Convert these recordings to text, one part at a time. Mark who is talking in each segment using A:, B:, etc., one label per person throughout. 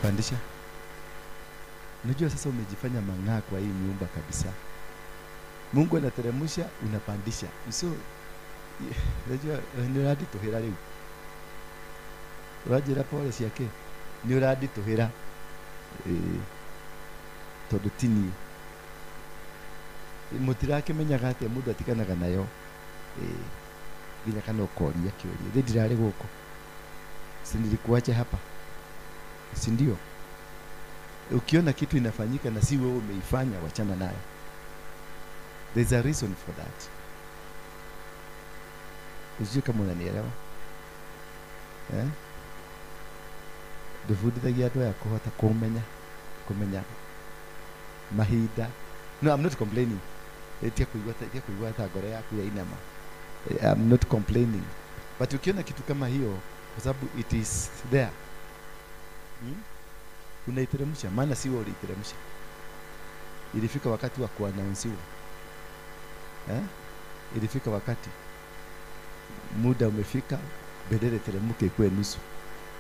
A: Pandisha. Unajua sasa umejifanya mang'aa kwa hii nyumba kabisa. Mungu anateremsha, unapandisha. So unajua ni urandituhira riu. Uranjira pole ciake. Ni urandituhira. Tondu ti niĩ. Mũtirakimenyaga atĩa mũndũ atiganaga nayo. Nginya kana ũkoria kĩũria. Thĩ ndirarĩ gũkũ. Si nilikuacha hapa. Si ndio? Ukiona kitu inafanyika na si wewe umeifanya, wachana nayo. There's a reason for that. Usijue kama unanielewa. Eh? Ndibundithagia andũ aya kũhota kũmenya, kũmenya mahinda. No, I'm not complaining. Tia kuigua ta ngoro yaku ya inama. I'm not complaining. But ukiona kitu kama hiyo, kwa sababu it is there. Unaiteremsha, maana si wewe uliteremsha. Ilifika wakati wa kuannouncewa. Ilifika wakati muda umefika, bendera iteremke ikuwe nusu.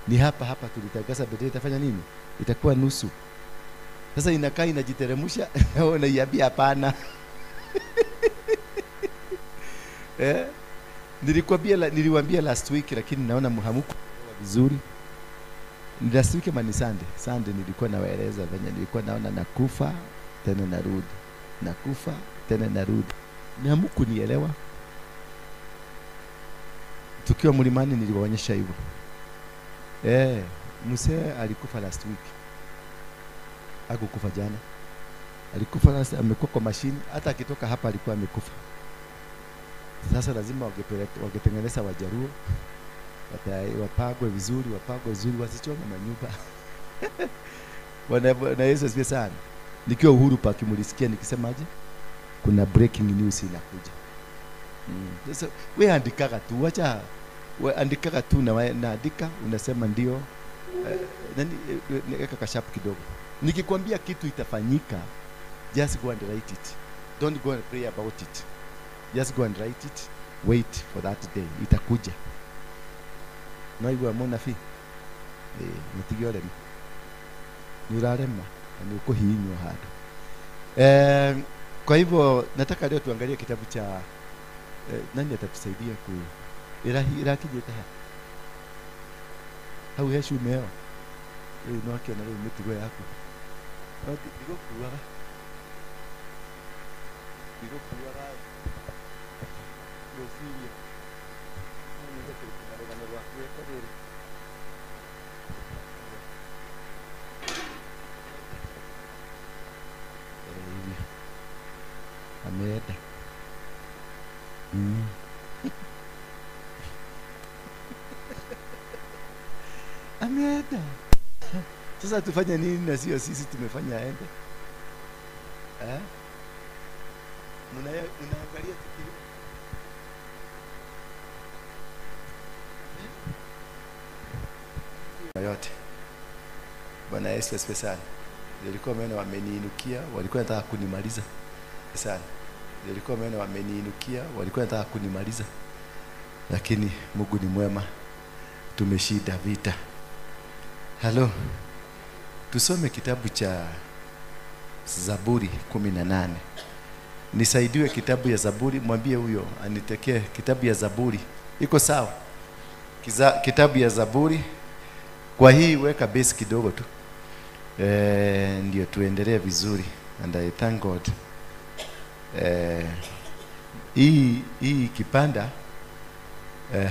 A: Ni hapa hapa tulitangaza bendera itafanya nini? Itakuwa nusu. Sasa inakaa inajiteremsha, unaiambia hapana. Niliwaambia last week, lakini naona mhamuko vizuri. Last week ama ni Sunday? Sunday nilikuwa nawaeleza venye nilikuwa naona nakufa tena narudi. Nakufa tena narudi. Ni hamkunielewa. Tukiwa mlimani niliwaonyesha hivyo. Mzee alikufa last week. Hakukufa jana. Alikufa last, amekuwa kwa mashini, hata akitoka hapa alikuwa amekufa. Sasa lazima wangetengeneza Wajaruo, wapagwe vizuri, wasichome manyumba. Bwana Yesu asifiwe sana. Nikiwa Uhuru Park mlisikia nikisemaje? Kuna breaking news inakuja. Sasa wewe andikaga tu, wacha wewe andikaga tu na naandika, unasema ndio. Nani weka kashapu kidogo. Nikikwambia kitu itafanyika, just go and write it. Don't go and pray about it. Just go and write it. Wait for that day. Itakuja. No igwa mona fi. Mutige oremi. Ni urarema na ni ukuhinywa handu. Kwa hivyo nataka leo tuangalie kitabu cha nani atatusaidia ku irakijete ha. Hau heshu meo. Rĩu no akĩona rĩu mĩtugo yaku. No ndigũkuaga. Ndigũkuaga. Ngwĩciria. No nyende kũruta rũgano rwaku weka rĩrĩ. Ameenda. Ameenda. Sasa tufanye nini na sio sisi tumefanya aende? Mnaangalia tukio. Yote. Bwana Yesu asifiwe sana. Nilikuwa mimi wameniinukia, walikuwa wanataka kunimaliza sana. Nilikuwa mimi wameniinukia, walikuwa wanataka kunimaliza. Lakini Mungu ni mwema. Tumeshinda vita. Halo. Tusome kitabu cha Zaburi 18. Nisaidiwe kitabu ya Zaburi, mwambie huyo anitekee kitabu ya Zaburi. Iko sawa? Kitabu ya Zaburi. Kwa hii weka base kidogo tu. Ndio tuendelee vizuri. And I thank God. Hii kipanda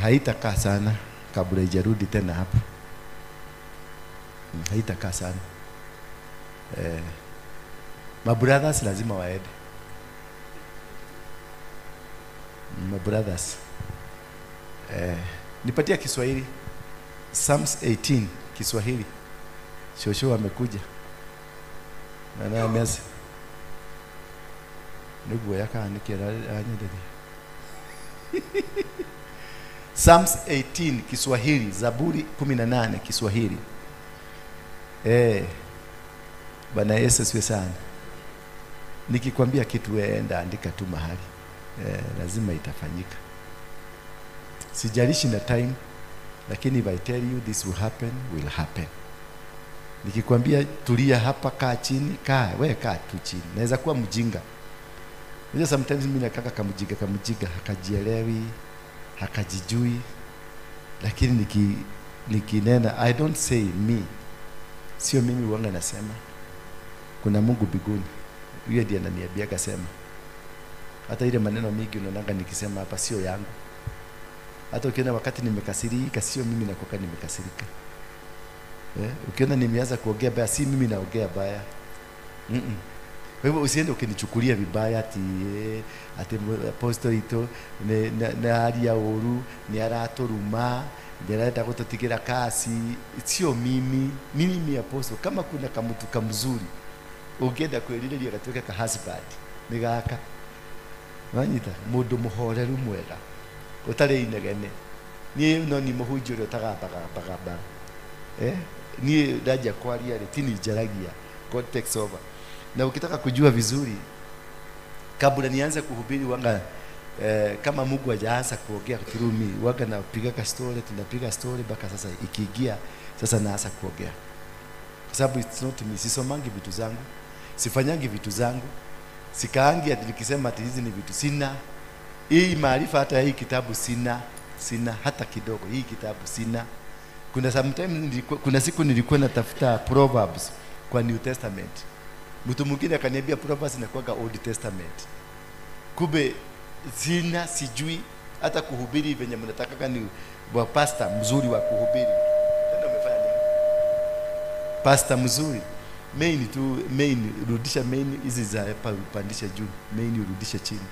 A: haitakaa sana kabla ijarudi tena hapa. Haitakaa sana. Mabrothers lazima waende. Mabrothers. Nipatia Kiswahili. Psalms 18 Kiswahili. Shosho amekuja. Na ameanza. Ndugu yaka anikera anyendelee. Psalms 18 Kiswahili, Zaburi 18 Kiswahili. Bwana Yesu asifiwe sana. Nikikwambia kitu wewe enda andika tu mahali. Lazima itafanyika. Sijalishi na time, lakini if I tell you this will happen, will happen. Nikikwambia tulia hapa, kaa chini, kaa, wewe kaa tu chini. Naweza kuwa mjinga. Unajua sometimes mimi nakaka kamjinga, kamjinga, hakajielewi, hakajijui. Lakini nikinena, I don't say me. Sio mimi huanga nasema. Kuna Mungu mbinguni. Yeye ndiye ananiambia kasema. Hata ile maneno mingi unaonanga nikisema hapa sio yangu. Hata ukiona wakati nimekasirika sio mimi nakuwa nimekasirika. Ukiona nimeanza kuongea baya si mimi naongea baya. Kwa hivyo usiende ukinichukulia vibaya ati ati apostle ito na hali ya uru ni araturuma ndirenda gututigira kasi. Sio mimi. Mimi ni apostle. Kama kuna kamutu kamzuri ungienda kwiriria gatuike ka husband ni gaka wanyita mundu muhoreru mwega utari inegene. Ni no ni muhunjia uria utagambagamba. Ni ndaja kwaria ri tini njaragia. God takes over. Na ukitaka kujua vizuri, kabla nianze kuhubiri wanga kama Mungu hajaanza kuongea through me, wanga napiga ka story, tunapiga story mpaka sasa ikiingia sasa naanza kuongea. Kwa sababu it's not me, sisomangi vitu zangu, sifanyangi vitu zangu, sikaangi ati nikisema ati hizi ni vitu sina. Hii maarifa hata hii kitabu sina, sina hata kidogo. Hii kitabu sina. Kuna sometimes kuna siku nilikuwa natafuta Proverbs kwa New Testament. Mtu mwingine akaniambia Proverbs inakuwa Old Testament. Kumbe sina, sijui hata kuhubiri venye mnataka ni wa pastor mzuri wa kuhubiri. Tena umefanya nini? Pastor mzuri. Main tu, main rudisha main hizi za hapa upandisha juu, main urudisha chini.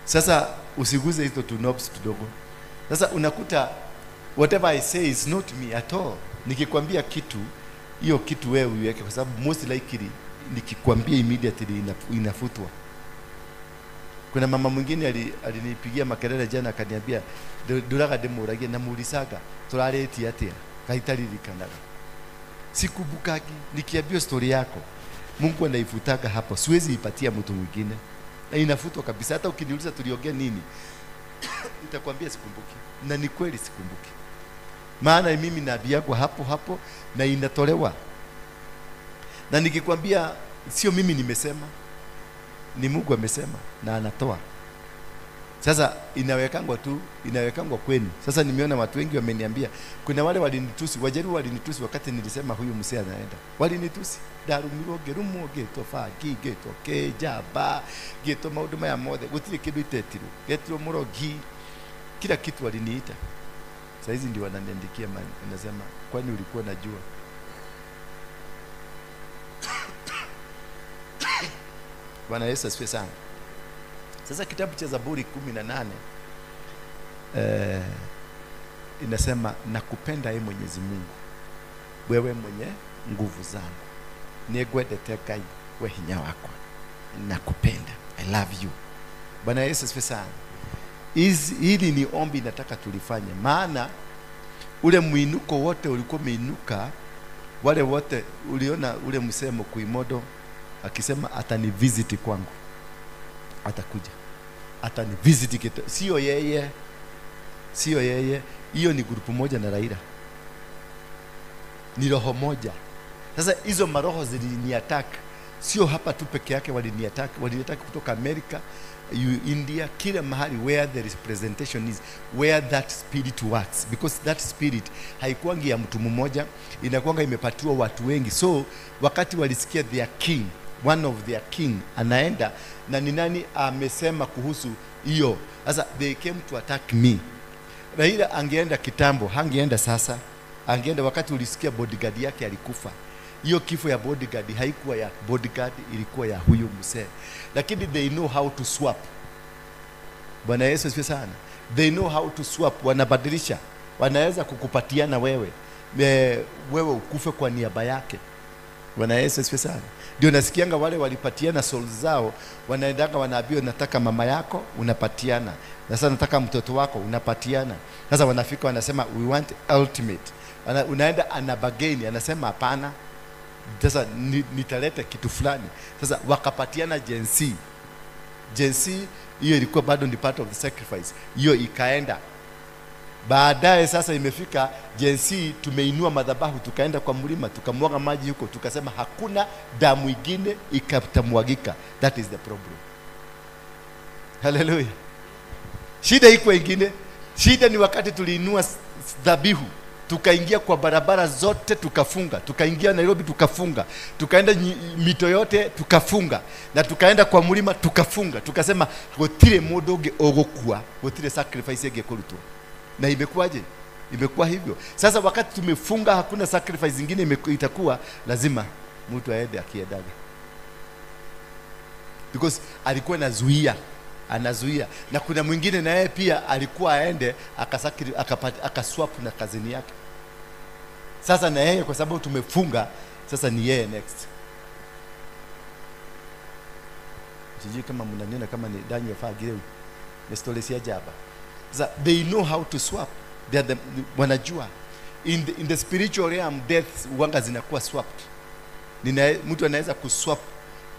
A: Sasa usiguze hizo tu knobs kidogo. Sasa unakuta whatever I say is not me at all. Nikikwambia kitu, hiyo kitu wewe uiweke kwa sababu most likely nikikwambia immediately inafutwa. Kuna mama mwingine alinipigia makelele jana akaniambia nduraga ndimuragie na murisaga turareti atia kaitaririkanaga. Sikubukagi nikiambia story yako Mungu anaifutaga hapo, siwezi ipatia mtu mwingine. Na inafutwa kabisa. Hata ukiniuliza tuliongea nini nitakwambia sikumbuki. Na ni kweli sikumbuki. Maana mimi naambiagwa hapo hapo na inatolewa. Na nikikwambia sio mimi nimesema, ni Mungu amesema na anatoa. Sasa inawekangwa tu, inawekangwa kwenu. Sasa nimeona watu wengi wameniambia, kuna wale walinitusi, Wajaruo walinitusi wakati nilisema huyu msee anaenda. Walinitusi, darumirwo ngerumo ngetwo bangi ngetwo kejaba ngetwo maundu maya mothe, gutiri kindu itetirwo, ngetirwo murogi, kila kitu waliniita. Sasa hizi ndio wananiandikia, nasema kwani ulikuwa unajua? Bwana Yesu asifiwe sana. Sasa kitabu cha Zaburi 18 inasema nakupenda ee Mwenyezi Mungu, wewe mwenye nguvu zangu, nĩngwendete Ngai we hinya wakwa, nakupenda, I love you. Bwana Yesu asifiwe sana. Hili ni ombi nataka tulifanye, maana ule mwinuko wote ulikuwa umeinuka, wale wote uliona ule msemo Kuimodo akisema atani visit kwangu, atakuja atani visit kitu. Sio yeye, sio yeye. Hiyo ni grupu moja na Raila, ni roho moja. Sasa hizo maroho zilini attack, sio hapa tu peke yake walini attack, walini attack kutoka America, India, kila mahali where the representation is, where that spirit works, because that spirit haikuangi ya mtu mmoja, inakuanga imepatiwa watu wengi. So wakati walisikia their king, one of their king anaenda, na ni nani amesema kuhusu hiyo, sasa they came to attack me. Raila angeenda kitambo, hangeenda sasa. Angeenda wakati ulisikia bodyguard yake alikufa. Hiyo kifo ya bodyguard haikuwa ya bodyguard, ilikuwa ya huyu mzee. Lakini they know how to swap. Bwana Yesu asifiwe sana. They know how to swap, wanabadilisha. Wanaweza kukupatiana wewe. Wewe ukufe kwa niaba yake. Bwana Yesu asifiwe sana. Ndio nasikianga wale walipatiana souls zao, wanaendanga wanaambiwa nataka mama yako, unapatiana. Sasa nataka mtoto wako, unapatiana. Sasa wanafika wanasema we want ultimate. Unaenda anabageni, anasema hapana. Sasa nitaleta kitu fulani. Sasa wakapatiana Gen Z. Gen Z hiyo ilikuwa bado ni part of the sacrifice. Hiyo ikaenda. Baadaye sasa imefika Gen Z, tumeinua madhabahu, tukaenda kwa mlima, tukamwaga maji huko, tukasema hakuna damu ingine ikatamwagika. That is the problem. Hallelujah. Shida iko ingine. Shida ni wakati tuliinua dhabihu, tukaingia kwa barabara zote tukafunga, tukaingia Nairobi tukafunga, tukaenda mito yote tukafunga, na tukaenda kwa mlima tukafunga, tukasema gutire mundu ungi ugukua, gutire sacrifice ingikurutwo. Na imekuwaje? Imekuwa hivyo. Sasa wakati tumefunga hakuna sacrifice nyingine itakuwa, lazima mtu aende akiendaga. Because alikuwa anazuia, anazuia. Na kuna mwingine na yeye pia alikuwa aende akaswap na kazini yake. Sasa na yeye kwa sababu tumefunga, sasa ni yeye next. Sijui kama mnaniona kama ni Daniel Fagireu. Ni story si ajaba. Sasa they know how to swap. They are the, wanajua. In the spiritual realm, deaths wanga zinakuwa swapped. Mtu anaweza kuswap.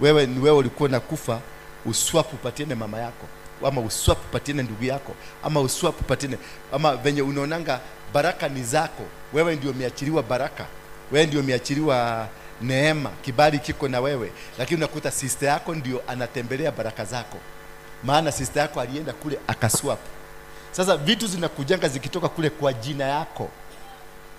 A: Wewe ni wewe ulikuwa unakufa, uswap upatiane mama yako, ama uswap upatiane ndugu yako, ama uswap upatiane, ama venye unaonanga baraka ni zako, wewe ndio umeachiliwa baraka, wewe ndio umeachiliwa neema, kibali kiko na wewe, lakini unakuta sister yako ndio anatembelea baraka zako. Maana sister yako alienda kule akaswap. Sasa vitu zinakujanga zikitoka kule kwa jina yako,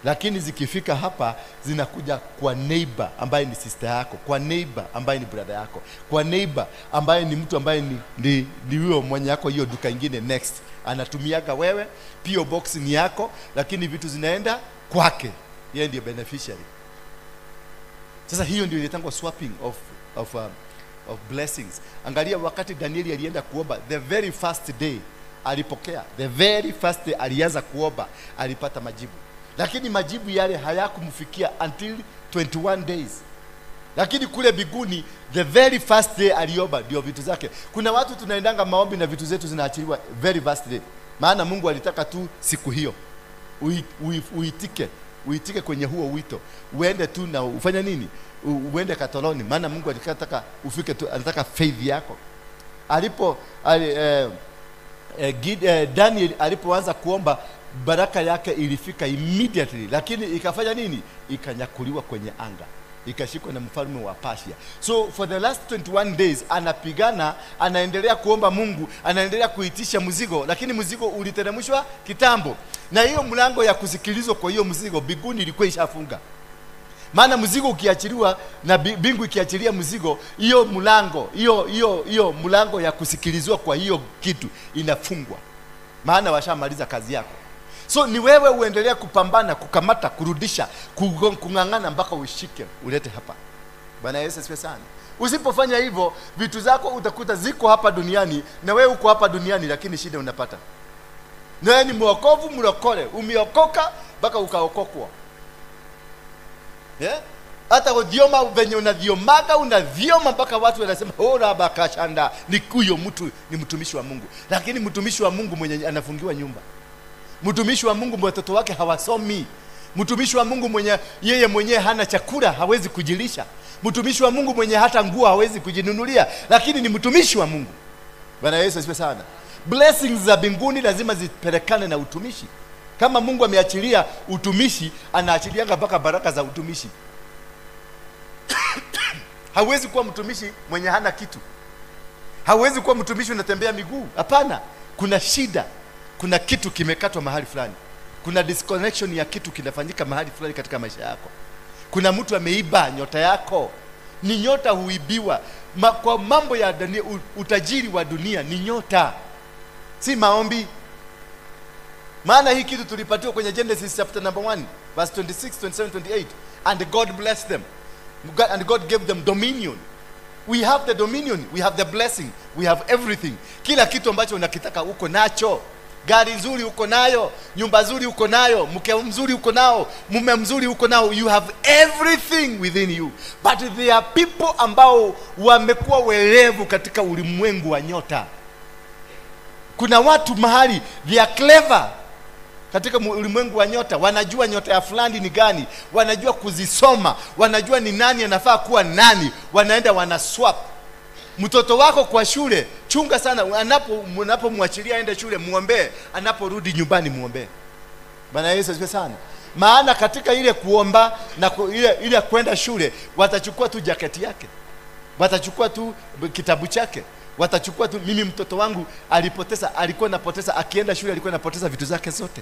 A: lakini zikifika hapa zinakuja kwa neighbor ambaye ni sister yako, kwa neighbor ambaye ni brother yako, kwa neighbor ambaye ni mtu ambaye ni huyo mwenye yako hiyo duka ingine next. Anatumiaga wewe, PO box ni yako, lakini vitu zinaenda kwake. Yeye ndiye beneficiary. Sasa hiyo ndio inaitwa swapping of blessings. Angalia wakati Danieli alienda kuomba, the very first day alipokea, the very first day alianza kuomba, alipata majibu. Lakini majibu yale hayakumfikia until 21 days. Lakini kule biguni, the very first day aliomba ndio vitu zake. Kuna watu tunaendanga maombi na vitu zetu zinaachiliwa very first day. Maana Mungu alitaka tu siku hiyo uitike, uitike kwenye huo wito. Uende tu na ufanye nini? Uende katoloni. Maana Mungu alitaka ufike tu, anataka faith yako. Daniel alipoanza kuomba, baraka yake ilifika immediately, lakini ikafanya nini? Ikanyakuliwa kwenye anga, ikashikwa na mfalme wa Persia. So for the last 21 days anapigana, anaendelea kuomba Mungu, anaendelea kuitisha mzigo, lakini mzigo uliteremshwa kitambo. Na hiyo mlango ya kusikilizwa kwa hiyo mzigo binguni ilikuwa ishafunga. Maana mzigo ukiachiliwa na bingu ikiachilia mzigo, hiyo mlango, hiyo mlango ya kusikilizwa kwa hiyo kitu inafungwa. Maana washamaliza kazi yako. So ni wewe uendelea kupambana, kukamata, kurudisha, kung'ang'ana mpaka ushike, ulete hapa. Bwana Yesu asifiwe sana. Usipofanya hivyo, vitu zako utakuta ziko hapa duniani na wewe uko hapa duniani, lakini shida unapata. Na wewe ni mwokovu mlokole, umeokoka mpaka ukaokokwa. Yeah? Hata udhioma venye unadhiomaga, unadhioma mpaka watu wanasema ora bakashanda, ni huyo mtu ni mtumishi wa Mungu. Lakini mtumishi wa Mungu mwenye anafungiwa nyumba, mtumishi wa Mungu watoto wake hawasomi, mtumishi wa Mungu mwenye yeye mwenyewe hana chakula, hawezi kujilisha, mtumishi wa Mungu mwenye hata nguo hawezi kujinunulia, lakini ni mtumishi wa Mungu. Bwana Yesu asifiwe sana. Blessings za mbinguni lazima zipelekane na utumishi. Kama Mungu ameachilia utumishi, anaachilianga mpaka baraka za utumishi. Hawezi kuwa mtumishi mwenye hana kitu. Hawezi kuwa mtumishi unatembea miguu. Hapana, kuna shida. Kuna kitu kimekatwa mahali fulani. Kuna disconnection ya kitu kinafanyika mahali fulani katika maisha yako. Kuna mtu ameiba nyota yako. Ni nyota huibiwa. Kwa mambo ya dunia, utajiri wa dunia ni nyota, si maombi. Maana hii kitu tulipatiwa kwenye Genesis chapter number 1 verse 26, 27, 28. And God blessed them. And God gave them dominion. We have the dominion, we have the blessing, we have everything. Kila kitu ambacho unakitaka uko nacho. Gari nzuri uko nayo, nyumba nzuri uko nayo, mke mzuri uko nao, mume mzuri uko nao. You have everything within you. But there are people ambao wamekuwa werevu katika ulimwengu wa nyota. Kuna watu mahali they are clever katika ulimwengu wa nyota, wanajua nyota ya fulani ni gani, wanajua kuzisoma, wanajua ni nani anafaa kuwa nani, wanaenda wanaswap. Mtoto wako kwa shule, chunga sana, unapomwachilia aende shule muombee, anaporudi nyumbani muombee. Bwana Yesu asifiwe sana. Maana katika ile kuomba na ile kwenda shule, watachukua tu jaketi yake, watachukua tu kitabu chake, watachukua tu. Mimi mtoto wangu alipoteza, alikuwa anapoteza akienda shule, alikuwa anapoteza vitu zake zote.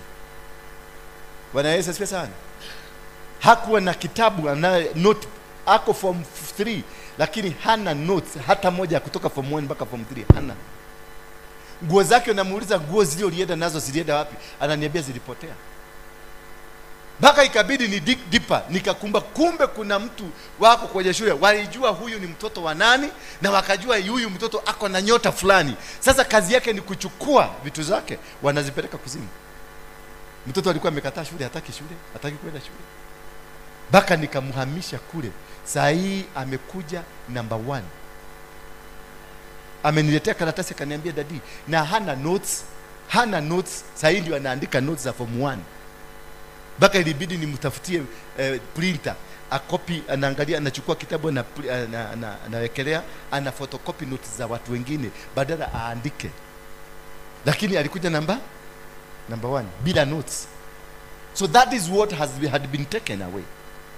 A: Bwana Yesu asifiwe sana. Hakuwa na kitabu, ana note, ako form 3 lakini hana notes hata moja kutoka form 1 mpaka form 3, hana. Nguo zake namuuliza nguo zile ulienda nazo zilienda wapi? Ananiambia zilipotea. Mpaka ikabidi ni dig deeper, nikakumba kumbe kuna mtu wako kwenye shule walijua huyu ni mtoto wa nani, na wakajua huyu mtoto ako na nyota fulani. Sasa kazi yake ni kuchukua vitu zake wanazipeleka kuzimu. Mtoto alikuwa amekataa shule, hataki shule, hataki kwenda shule. Mpaka nikamhamisha kule. Saa hii amekuja number 1. Ameniletea karatasi akaniambia daddy, na hana notes, hana notes. Saa hii ndio anaandika notes za form 1. Mpaka ilibidi nimtafutie printer, akopi, anaangalia, anachukua kitabu na anawekelea, ana photocopy notes za watu wengine badala aandike. Lakini alikuja number 1 bila notes. So that is what had been taken away.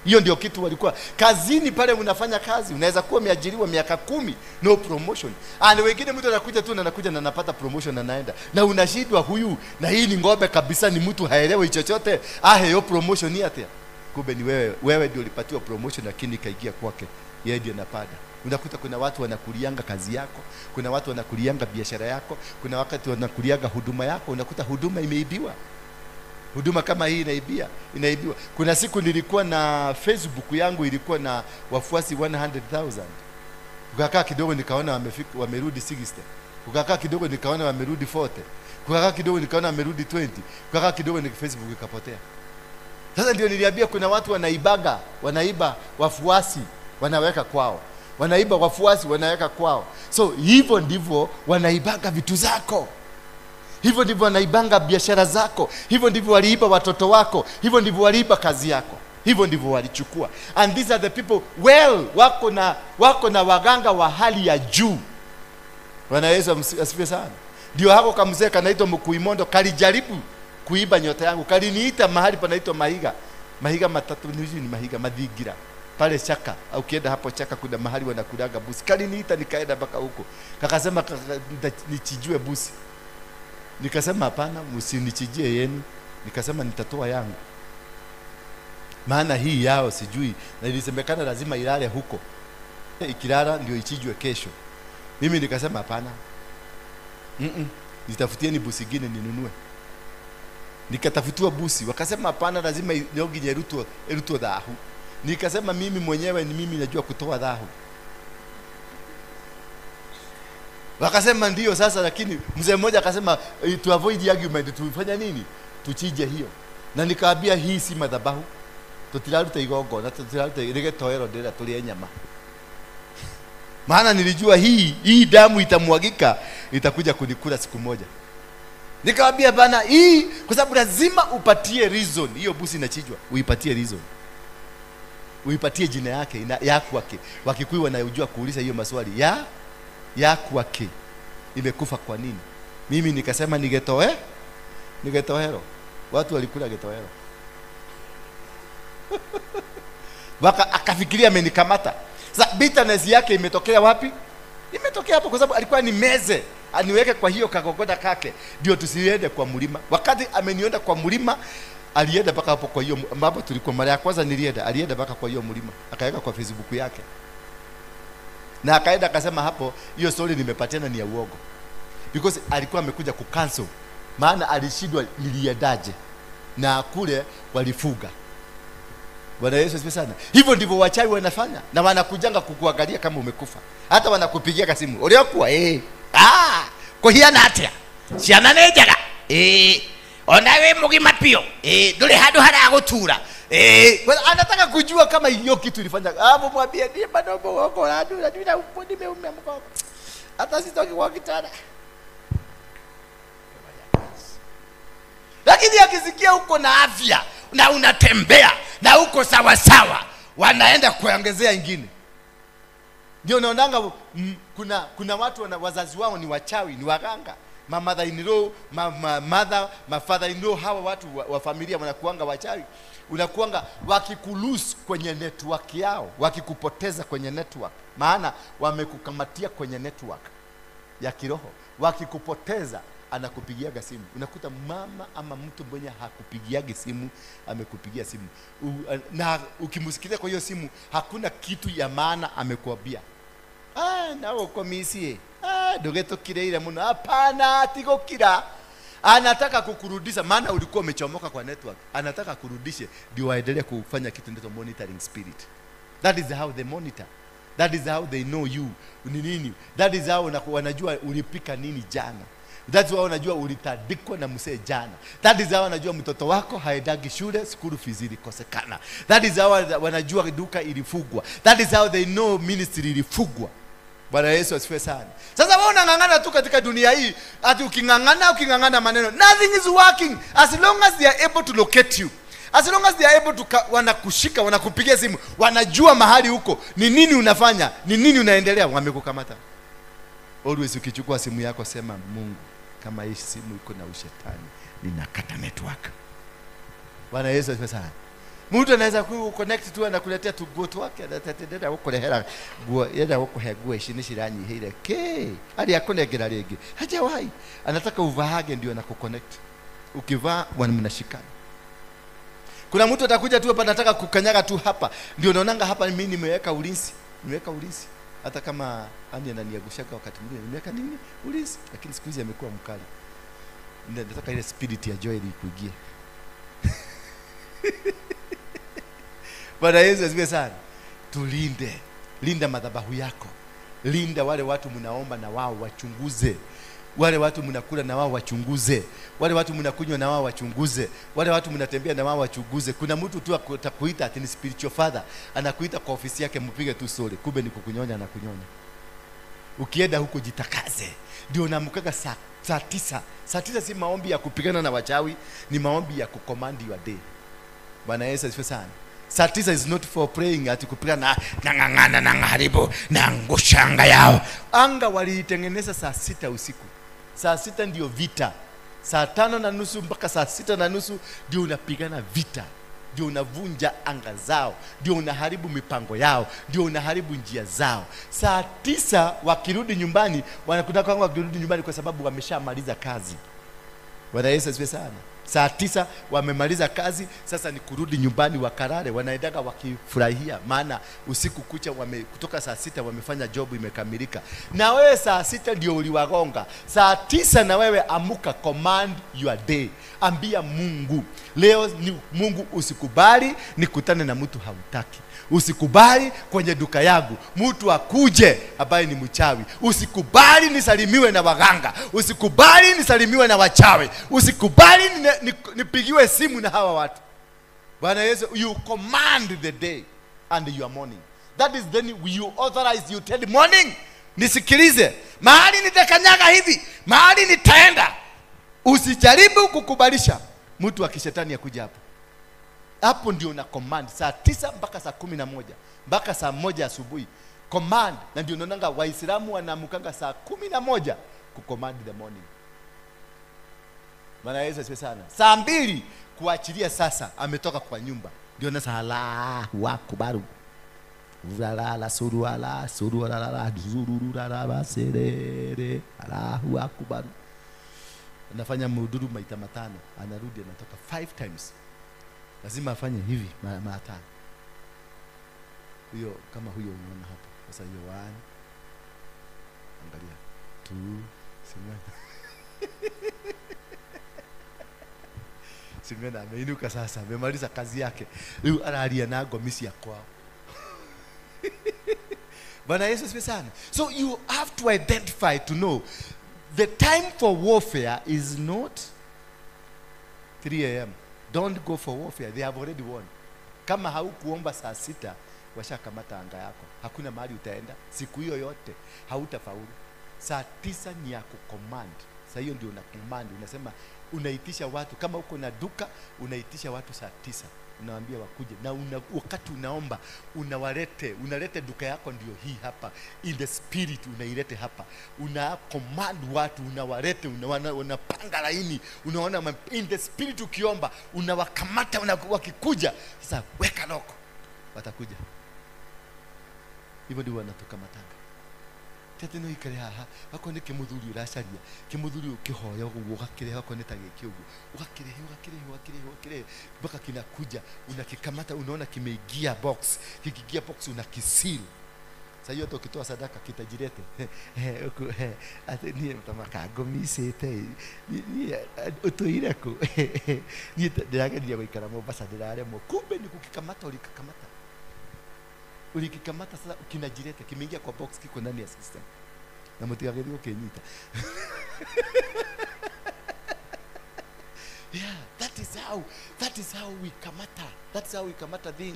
A: Hiyo ndio kitu walikuwa kazini pale. Unafanya kazi, unaweza kuwa umeajiriwa miaka 10, no promotion. And wengine mtu anakuja tu na anakuja na anapata promotion na anaenda. Na unashindwa huyu, na hii ni ng'ombe kabisa, ni mtu haelewi chochote. Ah, hiyo promotion ni atia. Kumbe ni wewe, wewe ndio ulipatiwa promotion lakini ikaingia kwake. Yeye ndiye anapanda. Unakuta kuna watu wanakulianga kazi yako, kuna watu wanakulianga biashara yako, kuna wakati wanakulianga huduma yako. Unakuta huduma imeibiwa. Huduma kama hii inaibiwa. Kuna siku nilikuwa na Facebook yangu ilikuwa na wafuasi 100,000. Kukakaa kidogo nikaona wamefika, wamerudi 60. Kukakaa kidogo nikaona wamerudi 40. Kukakaa kidogo nikaona wamerudi 20. Kukakaa kidogo ni Facebook ikapotea. Sasa ndio niliambia kuna watu wanaibaga, wanaiba wafuasi, wanaweka kwao. Wanaiba wafuasi, wanaweka kwao. So hivyo ndivyo wanaibaga vitu zako. Hivyo ndivyo wanaibanga biashara zako. Hivyo ndivyo waliiba watoto wako. Hivyo ndivyo waliiba kazi yako. Hivyo ndivyo walichukua. And these are the people, well, wako na waganga wa hali ya juu. Bwana Yesu asifiwe sana. Ndio hako kamzee kanaitwa Mkuimondo kalijaribu kuiba nyota yangu. Kaliniita mahali panaitwa Mahiga. Mahiga matatu ni Mahiga Madhigira. Pale Chaka, au kienda hapo Chaka kuna mahali wanakulaga busi. Kaliniita nikaenda mpaka huko. Kakasema nichijue busi. Nikasema hapana, msinichijie yenu. Nikasema nitatoa yangu. Maana hii yao sijui, na ilisemekana lazima ilale huko. Ikilala ndio ichijwe kesho. Mimi nikasema hapana. Nitafutieni busi gine ninunue. Nikatafutiwa busi, wakasema hapana, lazima nyogi erutwo dhahu. Nikasema mimi mwenyewe ni mimi najua kutoa dhahu. Wakasema ndio sasa, lakini mzee mmoja akasema to avoid argument tufanya nini? Tuchije hiyo. Na nikaambia hii si madhabahu. Tutiraruta igongona, tutiraruta rigetoero ndira tulie nyama. Maana nilijua hii damu itamwagika, itakuja kunikula siku moja. Nikamwambia bana hii, kwa sababu lazima upatie reason. Hiyo busi inachijwa, uipatie reason. Uipatie jina yake, ya kwake. Wakikuyu wanajua kuuliza hiyo maswali. Ya kwake. Imekufa kwa nini? Mimi nikasema nigetoe? Nigetohero. Watu walikula getohero. Waka akafikiria amenikamata. Sasa bitterness yake imetokea wapi? Imetokea hapo kwa sababu alikuwa ni meze, aniweke kwa hiyo kakokoda kake ndio tusiende kwa mlima. Wakati amenienda kwa mlima, alienda mpaka hapo kwa hiyo ambapo tulikuwa mara ya kwanza nilienda, alienda mpaka kwa hiyo mlima, akaweka kwa Facebook yake. Na akaenda akasema hapo hiyo story nimepatiana ni ya uongo. Because alikuwa amekuja kucancel. Maana alishindwa niliendaje. Na kule walifuga. Bwana Yesu asifiwe sana. Hivyo ndivyo wachawi wanafanya, na wanakujanga kukuangalia kama umekufa. Hata wanakupigia kasimu. Uliokuwa ah, kuhiana atia.
B: Ciana nĩ njega. Ona wĩ mũgima pio. Ndũrĩ handũ haragutura.
A: Anataka kujua kama hiyo kitu ilifanya. Hapo mwambie ni bado mgongo na ndio nimeumia mgongo. Hata sitoki kwa kitanda.
B: Lakini akisikia uko na afya na unatembea na uko sawa sawa, wanaenda kuongezea ingine.
A: Ndio naonanga kuna watu wazazi wao ni wachawi, ni waganga.
B: Ma mother in law, ma mother, ma father in law, hawa watu wa familia wanakuanga wachawi. Unakuanga wakikulose kwenye network yao, wakikupoteza kwenye network. Maana wamekukamatia kwenye network ya kiroho. Wakikupoteza anakupigiaga simu. Unakuta mama ama mtu mwenye hakupigiagi simu amekupigia simu. Na ukimsikilia kwa hiyo simu hakuna kitu ya maana amekuambia. Ah, nawo komisie. Ah, dogeto kireira muno. Hapana, tigokira. Anataka kukurudisha maana ulikuwa umechomoka kwa network. Anataka kurudishe ndio waendelee kufanya kitu ndio monitoring spirit. That is how they monitor. That is how they know you. Ni nini? That is how wanajua ulipika nini jana. That's why wanajua ulitadikwa na msee jana. That is how wanajua mtoto wako haendagi shule, school fees ilikosekana. That is how wanajua duka ilifugwa. That is how they know ministry ilifugwa. Bwana Yesu asifiwe sana. Sasa wewe unang'ang'ana tu katika dunia hii, ati uking'ang'ana maneno, nothing is working as long as they are able to locate you. As long as they are able to wanakushika, wanakupigia simu, wanajua mahali huko, ni nini unafanya, ni nini unaendelea, wamekukamata. Always ukichukua simu yako sema, Mungu, kama hii simu iko na ushetani, ninakata network. Bwana Yesu asifiwe sana. Mtu anaweza ku connect tu anakuletea tu go twake, anatetendera gukurehera guo, yenda gukuhe guo ici ni ciranyihire ke. Ali akunengera ringi. Hajawahi. Anataka uvaage ndio anakuconnect. Ukivaa mnashikana. Kuna mtu atakuja tu hapa anataka kukanyaga tu hapa. Ndio naonanga hapa mimi nimeweka ulinzi. Nimeweka ulinzi. Hata kama ani ananiagushaka wakati mwingine nimeweka nini? Ulinzi. Lakini siku hizi amekuwa mkali. Nataka ile spirit ya joy ikuingie. Bwana Yesu asifiwe sana. Tulinde. Linda madhabahu yako. Linda wale watu mnaomba na wao wachunguze. Wale watu mnakula na wao wachunguze. Wale watu mnakunywa na wao wachunguze. Wale watu mnatembea na wao wachunguze. Kuna mtu tu atakuita ati ni spiritual father, anakuita kwa ofisi yake mpige tu sore, kumbe ni kukunyonya na kunyonya. Ukienda huko jitakaze. Ndio unaamkaga saa 9. Saa 9 si maombi ya kupigana na wachawi, ni maombi ya kucommand your day. Bwana Yesu asifiwe sana. Saa 9 is not for praying ati kupigana na ngangana na ngaharibu na ngushanga yao. Anga waliitengeneza saa 6 usiku. Saa 6 ndio vita. Saa 5:30 mpaka saa 6:30 ndio unapigana vita. Ndio unavunja anga zao, ndio unaharibu mipango yao, ndio unaharibu njia zao. Saa 9 wakirudi nyumbani, wanakuta kwamba wakirudi nyumbani kwa sababu wameshamaliza kazi. Bwana Yesu asifiwe sana. Saa 9 wamemaliza kazi, sasa ni kurudi nyumbani wakarare, wanaendaga wakifurahia maana usiku kucha kutoka saa 6 wamefanya job imekamilika. Na wewe saa 6 ndio uliwagonga. Saa 9 na wewe amuka, command your day. Ambia Mungu, leo ni Mungu, usikubali nikutane na mtu hautaki. Usikubali kwenye duka yangu mtu akuje ambaye ni mchawi. Usikubali nisalimiwe na waganga. Usikubali nisalimiwe na wachawi. Usikubali nipigiwe simu na hawa watu. Bwana Yesu, you command the day and your morning. That is then you authorize, you tell morning, nisikilize. Mahali nitakanyaga hivi, mahali nitaenda. Usijaribu kukubalisha mtu wa kishetani akuja hapo. Hapo ndio una command saa 9 mpaka saa 11 mpaka saa 1 asubuhi. Command. Na ndio unaonanga Waislamu wanaamkanga saa 11 kucommand the morning. Bwana Yesu asifiwe sana. Saa 2 kuachilia sasa ametoka kwa nyumba. Ndio na Allahu akbar. Urala suruala suruala zururura baserere Allahu akbar. Anafanya muduru maita matano, anarudi anatoka 5 times. Lazima afanye hivi mara 5. Huyo kama huyo unaona hapo. Sasa hiyo 1, angalia 2, simena ameinuka sasa, amemaliza kazi yake. Huyu analia nago misi ya kwao. Bwana Yesu asifiwe sana. So you have to identify to know the time for warfare is not 3 a.m. Don't go for warfare. They have already won. Kama haukuomba saa 6, washakamata anga yako. Hakuna mahali utaenda. Siku hiyo yote hautafaulu. Saa 9 ni ya kucommand. Saa hiyo ndio una command. Unasema unaitisha watu. Kama uko na duka, unaitisha watu saa 9. Unawaambia wakuje. Na wakati unaomba unawalete, unalete duka yako ndio hii hapa, in the spirit unailete hapa. Una command watu, unawalete, unapanga laini, unaona in the spirit ukiomba, unawakamata, wakikuja. Sasa weka loko. Watakuja. Hivyo ndio wanatukamatanga. Tete no ikare haha, wako ni kimuthuri uracaria, kimuthuri ukihoya uguo ugakirehe wako ni ta giki uguo, ugakirehe ugakirehe ugakirehe ugakirehe mpaka kinakuja, unakikamata, unaona kimeingia box, kikiingia box unakisil. Sasa hiyo ukitoa sadaka kitajirete. Ati ni mtamaka gomisete. Ni utuire ku. Ni ndirageria guikara Mombasa ndiraremwo. Kumbe ni kukikamata ulikakamata. Ulikikamata sasa kinajirete, kimeingia kwa box, kiko ndani ya system. Na mutigagethi ukinyita. Yeah, that is how we kamata. That's how we kamata thing.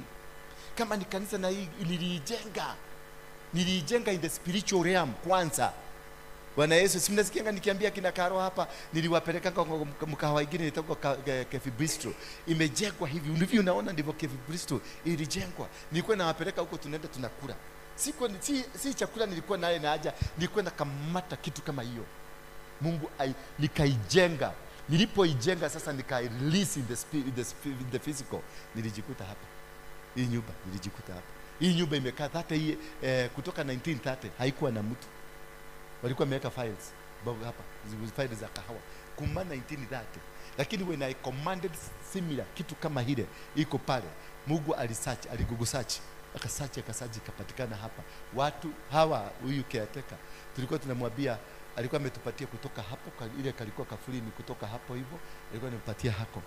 B: Kama ni kanisa na hii niliijenga. Niliijenga in the spiritual realm kwanza. Bwana Yesu, si mnasikianga nikiambia kina Karo hapa, niliwapeleka kwa mkahawa ingine inaitwa Kefi Bistro. Imejengwa hivi, ndivyo unaona ndivyo Kefi Bistro ilijengwa. Nilikuwa nawapeleka huko, tunaenda tunakula. Si chakula nilikuwa naye na haja, nilikuwa nakamata kitu kama hiyo. Mungu nikaijenga. Nilipoijenga sasa nikai release in the spirit, in the physical. Nilijikuta hapa. Hii nyumba nilijikuta hapa. Hii nyumba imekaa 30 kutoka 1930 haikuwa na mtu. Walikuwa wameweka files hapa, files za kahawa kuma 1930. Lakini when I commanded similar kitu kama hile iko pale, Mungu alisearch, aligugu search, akasearch akasearch, ikapatikana hapa. Watu hawa, huyu caretaker tulikuwa tunamwambia, alikuwa ametupatia kutoka hapo, ile kalikuwa kafulini kutoka hapo hivyo, alikuwa anipatia hako.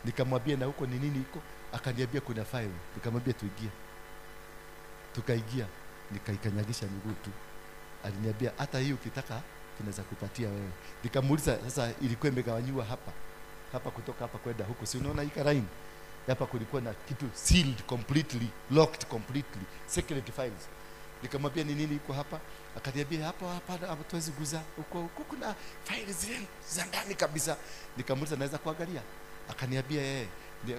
B: Nikamwambia na huko ni nini iko? Akaniambia kuna file. Nikamwambia tuingie. Tukaingia, nikaikanyagisha miguu tu. Aliniambia hata hii ukitaka tunaweza kupatia wewe. Nikamuuliza sasa ilikuwa imegawanywa hapa. Hapa kutoka hapa kwenda huko. Si unaona hii line? Hapa kulikuwa na kitu sealed completely, locked completely, secret files. Nikamwambia ni nini iko hapa? Akaniambia hapo hapa hatuwezi guza. Huko huko kuna files zile za ndani kabisa. Nikamuuliza naweza kuangalia? Akaniambia yeye.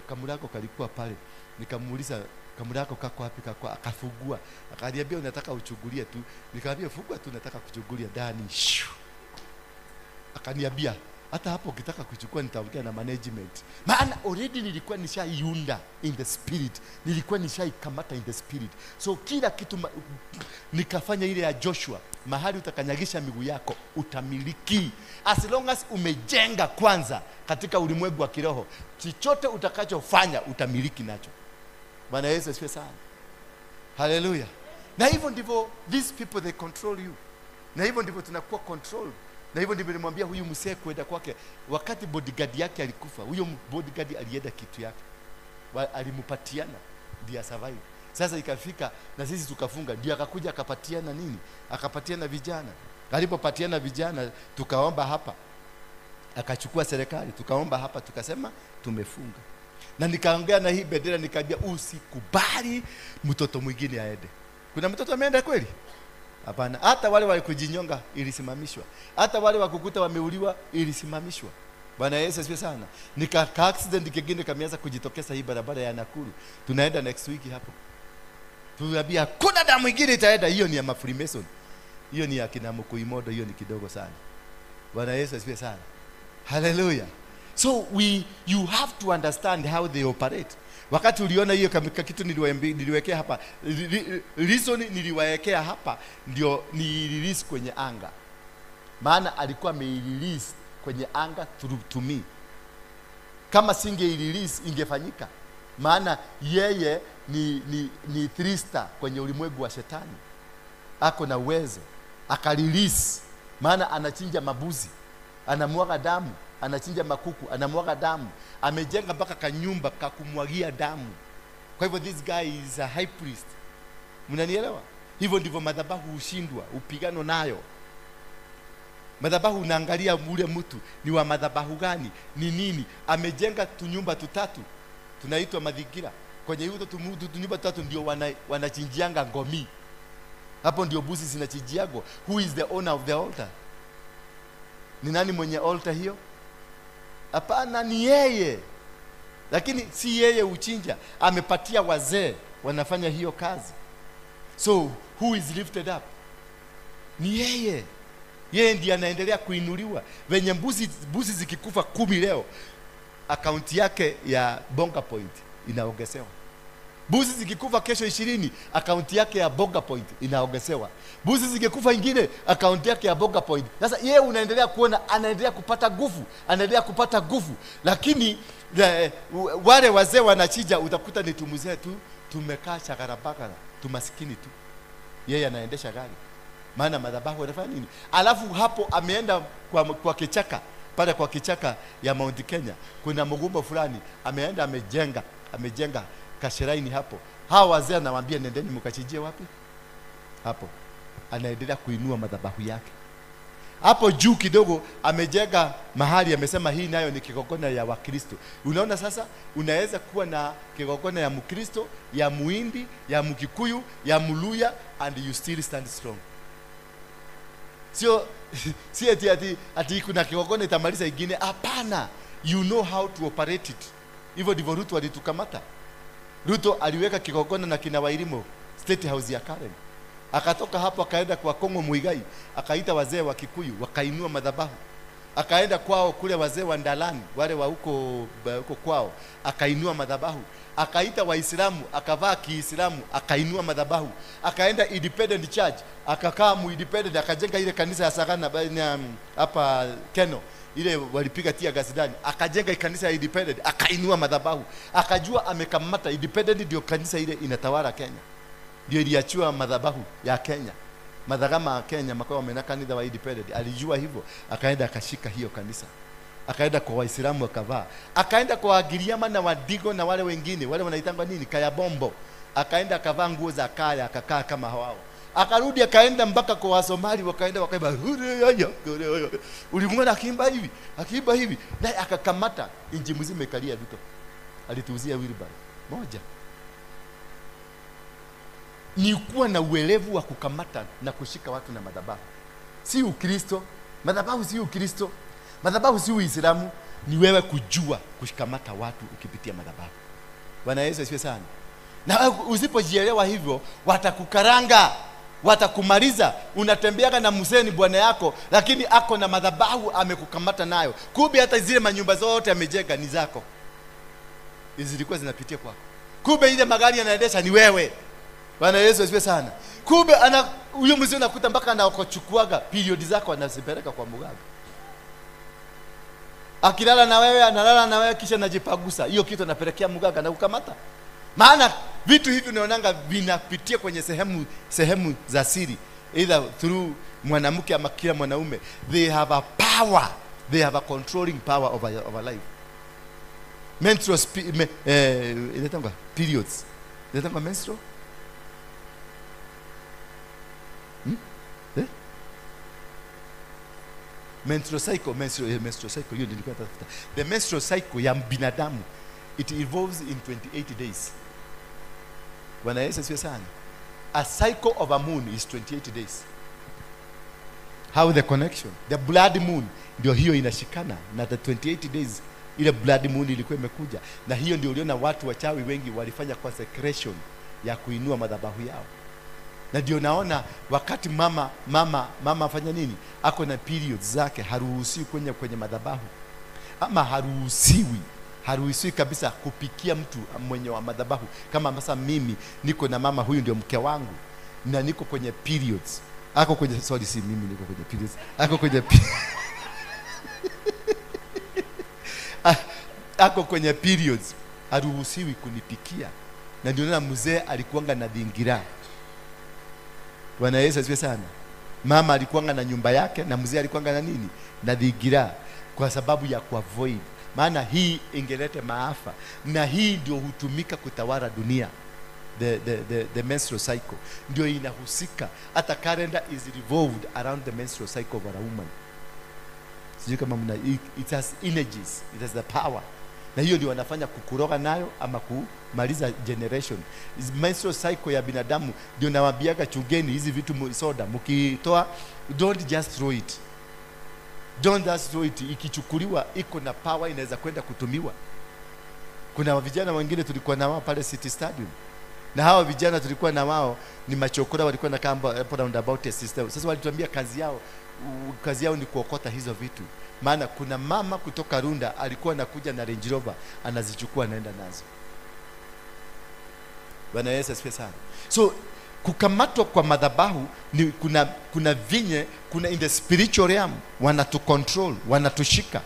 B: Kamulako kalikuwa pale. Nikamuuliza kamulako kako wapi? Kako akafungua. Akaniambia unataka uchungulie tu. Nikamwambia fungua tu, nataka kuchungulia ndani. Akaniambia hata hapo ukitaka kuchukua nitaongea na management. Maana already nilikuwa nishaiunda in the spirit. Nilikuwa nishaikamata in the spirit. So kila kitu nikafanya ile ya Joshua, mahali utakanyagisha miguu yako utamiliki. As long as umejenga kwanza katika ulimwengu wa kiroho, chochote utakachofanya utamiliki nacho. Bwana Yesu asifiwe sana. Hallelujah. Na hivyo ndivyo these people they control you. Na hivyo ndivyo tunakuwa controlled. Na hivyo ndivyo nilimwambia huyu msee kwenda kwake. Wakati bodyguard yake alikufa, huyo bodyguard alienda kitu yake. Alimpatiana ndiye survive. Sasa ikafika na sisi tukafunga, ndiye akakuja akapatiana nini? Akapatiana vijana. Alipopatiana vijana tukaomba hapa. Akachukua serikali, tukaomba hapa tukasema tumefunga. Na nikaongea na hii bendera nikaambia usikubali mtoto mwingine aende. Kuna mtoto ameenda kweli? Hapana. Hata wale walikujinyonga ilisimamishwa. Hata wale wakukuta wameuliwa ilisimamishwa. Bwana Yesu asifiwe sana. Nika accident kingine kameanza kujitokeza hii barabara ya Nakuru. Tunaenda next week hapo. Tunaambia kuna damu nyingine itaenda, hiyo ni ya Freemason. Hiyo ni ya kina Mkuimodo, hiyo ni kidogo sana. Bwana Yesu asifiwe sana. Hallelujah. So you have to understand how they operate. Wakati uliona hiyo kitu niliwekea hapa, reason niliwekea hapa ndio ni release kwenye anga. Maana alikuwa ameirelease kwenye anga through to me. Kama singe release ingefanyika. Maana yeye ni 3 star kwenye ulimwengu wa shetani. Ako na uwezo. Akarelease. Maana anachinja mabuzi, anamwaga damu, anachinja makuku, anamwaga damu. Amejenga mpaka kanyumba kakumwagia damu. Kwa hivyo this guy is a high priest. Mnanielewa? Hivyo ndivyo madhabahu hushindwa, upigano nayo. Madhabahu unaangalia ule mtu ni wa madhabahu gani, ni nini? Amejenga tunyumba tutatu tunaitwa madhigira. Kwenye hiyo tunyumba tutatu ndio wanachinjianga ngomi. Hapo ndio buzi zinachinjiago. Who is the owner of the altar? Ni nani mwenye altar hiyo? Hapana, ni yeye. Lakini si yeye uchinja, amepatia wazee wanafanya hiyo kazi. So who is lifted up? Ni yeye. Yeye ndiye anaendelea kuinuliwa. Venye mbuzi zikikufa 10 leo, akaunti yake ya Bonga Point inaongezewa. Mbuzi zikikufa kesho 20, akaunti yake ya Bonga Point inaongezewa. Mbuzi zikikufa ingine, akaunti yake ya Bonga Point. Sasa yeye unaendelea kuona anaendelea kupata nguvu, anaendelea kupata nguvu. Lakini wale wazee wanachinja, utakuta ni tumuzee tu, tumekaa chakarabakara, tumasikini tu. Yeye anaendesha gari. Maana madhabahu anafanya nini? Alafu hapo ameenda kwa kichaka, pale kwa kichaka ya Mount Kenya, kuna mgumbo fulani, ameenda amejenga kashiraini hapo. Hawa wazee anawaambia nendeni mkachinjie wapi? Hapo. Anaendelea kuinua madhabahu yake. Hapo juu kidogo amejenga mahali, amesema hii nayo ni kigongona ya Wakristo. Unaona sasa, unaweza kuwa na kigongona ya Mkristo, ya Muhindi, ya Mkikuyu, ya Mluya, and you still stand strong. Sio si ati kuna kigongona itamaliza ingine. Hapana, you know how to operate it. Hivyo ndivyo Ruto alitukamata. Ruto aliweka kigongona na kina Wairimo State House ya Karen. Akatoka hapo akaenda kwa Kongo Muigai, akaita wazee wa Kikuyu, wakainua madhabahu. Akaenda kwao kule wazee wa Ndalani, wale wa huko kwao, akainua madhabahu. Akaita Waislamu, akavaa Kiislamu, akainua madhabahu. Akaenda Independent Church, akakaa mu Independent, akajenga ile kanisa ya Sagana hapa Keno, ile walipiga tia gasidani, akajenga kanisa ya Independent, akainua madhabahu. Akajua amekamata Independent, ndio kanisa ile inatawala Kenya. Ndio iliachiwa madhabahu ya Kenya. Madhagama ya Kenya makao wamena kanisa wa Independent. Alijua hivyo, akaenda akashika hiyo kanisa. Akaenda kwa Waislamu akavaa. Akaenda kwa Wagiriama na Wadigo na wale wengine, wale wanaitangwa nini? Kayabombo. Akaenda akavaa nguo za kaya, akakaa kama hao. Akarudi akaenda mpaka kwa Wasomali, wakaenda wakaimba. Ulimwona akiimba hivi, akiimba hivi. Naye akakamata inji mzima ikalia Ruto. Alituuzia wheelbarrow moja. Ni kuwa na uelevu wa kukamata na kushika watu na madhabahu. Si Ukristo, madhabahu si Ukristo, madhabahu si Uislamu, ni wewe kujua kushikamata watu ukipitia madhabahu. Bwana Yesu asifiwe sana. Na usipojielewa hivyo, watakukaranga, watakumaliza. Unatembeaga na mzee bwana yako, lakini ako na madhabahu amekukamata nayo. Kumbe hata zile manyumba zote amejenga ni zako. Zilikuwa zinapitia kwako. Kumbe ile magari yanaendesha ni wewe. Bwana Yesu asifiwe sana. Kumbe huyo mzee unakuta mpaka anakochukuaga period zako anazipeleka kwa mganga. Akilala na wewe, analala na wewe kisha anajipagusa. Hiyo kitu anapelekea mganga na kukamata. Maana vitu hivi unaonanga vinapitia kwenye sehemu za siri, either through mwanamke ama kila mwanaume. They have a power. They have a controlling power over life. Menstrual periods. Inaitangwa menstrual? Menstrual cycle, menstrual cycle, hiyo nilikuwa natafuta. The menstrual cycle ya binadamu, it evolves in 28 days. Bwana Yesu asifiwe sana. A cycle of a moon is 28 days. How the connection? The blood moon ndio hiyo inashikana na the 28 days ile blood moon ilikuwa imekuja. Na hiyo ndio uliona watu wachawi wengi walifanya consecration ya kuinua madhabahu yao. Na ndio naona wakati mama afanya nini? Ako na periods zake, haruhusiwi kwenye madhabahu. Ama haruhusiwi kabisa kupikia mtu mwenye wa madhabahu. Kama sasa mimi niko na mama huyu ndio mke wangu na niko kwenye periods. Ako kwenye, sorry, si mimi niko kwenye periods. Ako kwenye ako kwenye periods, haruhusiwi kunipikia. Na ndio naona mzee alikuanga na dhingira. Bwana Yesu asifiwe sana. Mama alikuanga na nyumba yake na mzee alikuanga na nini? Na dhigira, kwa sababu ya kuavoid. Maana hii ingelete maafa, na hii ndio hutumika kutawala dunia. The menstrual cycle ndio inahusika. Hata calendar is revolved around the menstrual cycle of a woman. Sijui kama mna, it has energies, it has the power. Na hiyo ndio wanafanya kukuroga nayo ama kumaliza generation. Menstrual cycle ya binadamu ndio nawaambiaga chungeni hizi vitu, soda mkitoa, don't just throw it. Don't just throw it. Ikichukuliwa iko na power, inaweza kwenda kutumiwa. Kuna vijana wengine tulikuwa na wao pale City Stadium, na hawa vijana tulikuwa na wao ni machokora, walikuwa na kamba hapo roundabout system. Sasa walituambia kazi yao ni kuokota hizo vitu. Maana kuna mama kutoka Runda alikuwa anakuja na Range Rover, anazichukua anaenda nazo. Bwana Yesu asifiwe sana. So kukamatwa kwa madhabahu ni kuna vinye, kuna in the spiritual realm wanatucontrol, wanatushika.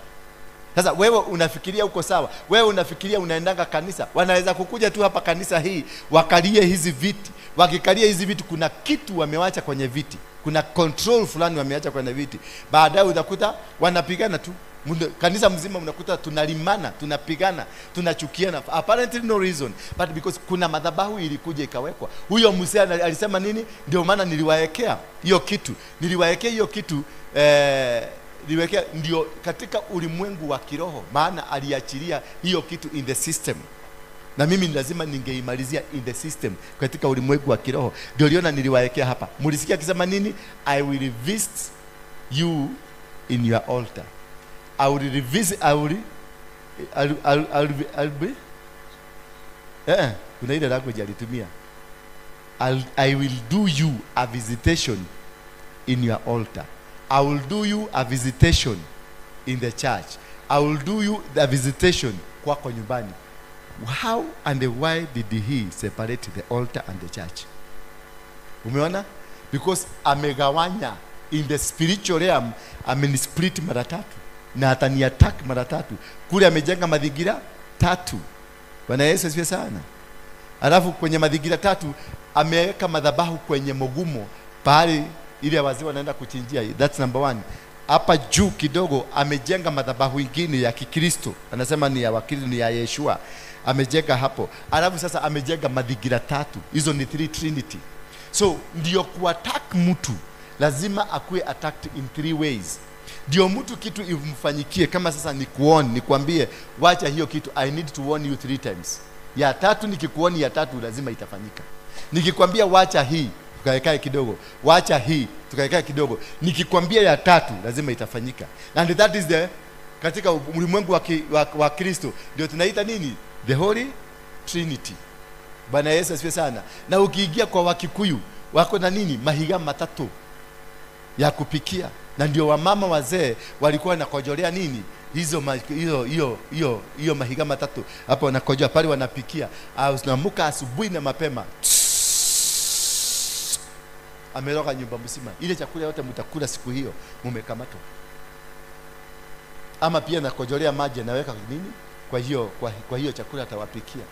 B: Sasa wewe unafikiria uko sawa, wewe unafikiria unaendanga kanisa, wanaweza kukuja tu hapa kanisa hii wakalie hizi viti. Wakikalia hizi viti kuna kitu wamewacha kwenye viti, kuna control fulani wameacha kwenye viti. Baadaye utakuta wanapigana tu. Kanisa mzima mnakuta tunalimana, tunapigana, tunachukiana, apparently no reason, but because kuna madhabahu ilikuja ikawekwa. Huyo mzee alisema nini? Ndio maana niliwaekea hiyo kitu, niliwekea ndio katika ulimwengu wa kiroho, maana aliachilia hiyo kitu in the system, na mimi lazima ningeimalizia in the system katika ulimwengu wa kiroho. Ndio liona niliwaekea hapa. Mlisikia akisema nini? I will visit you in your altar. I will revisit, I will be, kuna ile language alitumia. I will do you a visitation in your altar. I will do you a visitation in the church. I will do you the visitation kwako nyumbani. How and why did he separate the altar and the church? Umeona? Because amegawanya in the spiritual realm, amenisplit mara tatu. Na ataniattack mara tatu. Kule amejenga mazingira tatu. Bwana Yesu asifiwe sana. Alafu kwenye mazingira tatu ameweka madhabahu kwenye mogumo pahali ile wazee wanaenda kuchinjia. That's number one. Hapa juu kidogo amejenga madhabahu ingine ya Kikristo. Anasema ni ya wakili, ni ya Yeshua. Amejenga hapo. Alafu sasa amejenga mazingira tatu. Hizo ni three trinity. So ndio kuattack mtu lazima akuwe attacked in three ways. Ndio mtu kitu imfanyikie, kama sasa nikuone, nikwambie wacha hiyo kitu, I need to warn you 3 times. Ya tatu nikikuoni, ya tatu lazima itafanyika. Nikikwambia wacha hii, tukaekae kidogo. Wacha hii, tukaekae kidogo. Nikikwambia ya tatu lazima itafanyika. And that is the katika ulimwengu wa Kristo ndio tunaita nini? The Holy Trinity. Bwana Yesu asifiwe sana. Na ukiingia kwa Wakikuyu wako na nini? Mahiga matatu ya kupikia. Na ndio wamama wazee walikuwa wanakojolea nini? Hizo hiyo mahiga matatu. Hapo wanakojoa pale wanapikia. Unaamka asubuhi na mapema. Ameroga nyumba mzima. Ile chakula yote mtakula siku hiyo mumekamatwa. Ama pia nakojolea maji naweka nini? Kwa hiyo chakula atawapikia.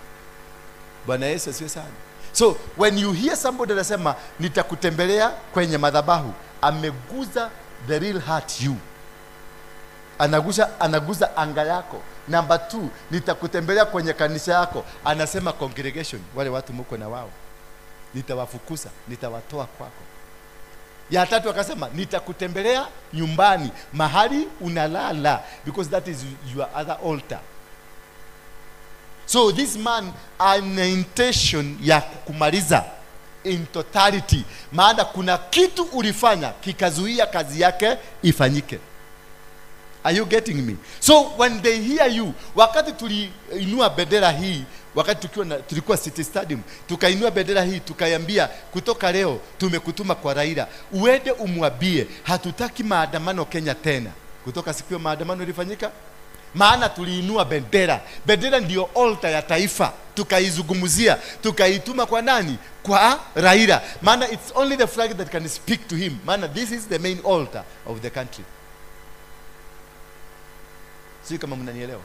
B: Bwana Yesu asifiwe sana. So when you hear somebody anasema nitakutembelea kwenye madhabahu, ameguza the real heart you. Anaguza anga yako. Number 2, nitakutembelea kwenye kanisa yako. Anasema congregation, wale watu mko na wao. Nitawafukuza, nitawatoa kwako. Ya tatu akasema nitakutembelea nyumbani, mahali unalala, because that is your other altar. So this man ana intention ya kumaliza in totality, maana kuna kitu ulifanya kikazuia kazi yake ifanyike. Are you getting me? So when they hear you, wakati tuliinua bendera hii, wakati tulikuwa City Stadium, tukainua bendera hii, tukaiambia kutoka leo tumekutuma kwa Raila, uende umwambie hatutaki maandamano Kenya tena. Kutoka siku hiyo maandamano ilifanyika? Maana tuliinua bendera. Bendera ndio altar ya taifa. Tukaizungumzia, tukaituma kwa nani? Kwa Raila. Maana it's only the flag that can speak to him. Maana this is the main altar of the country. Sio kama mnanielewa?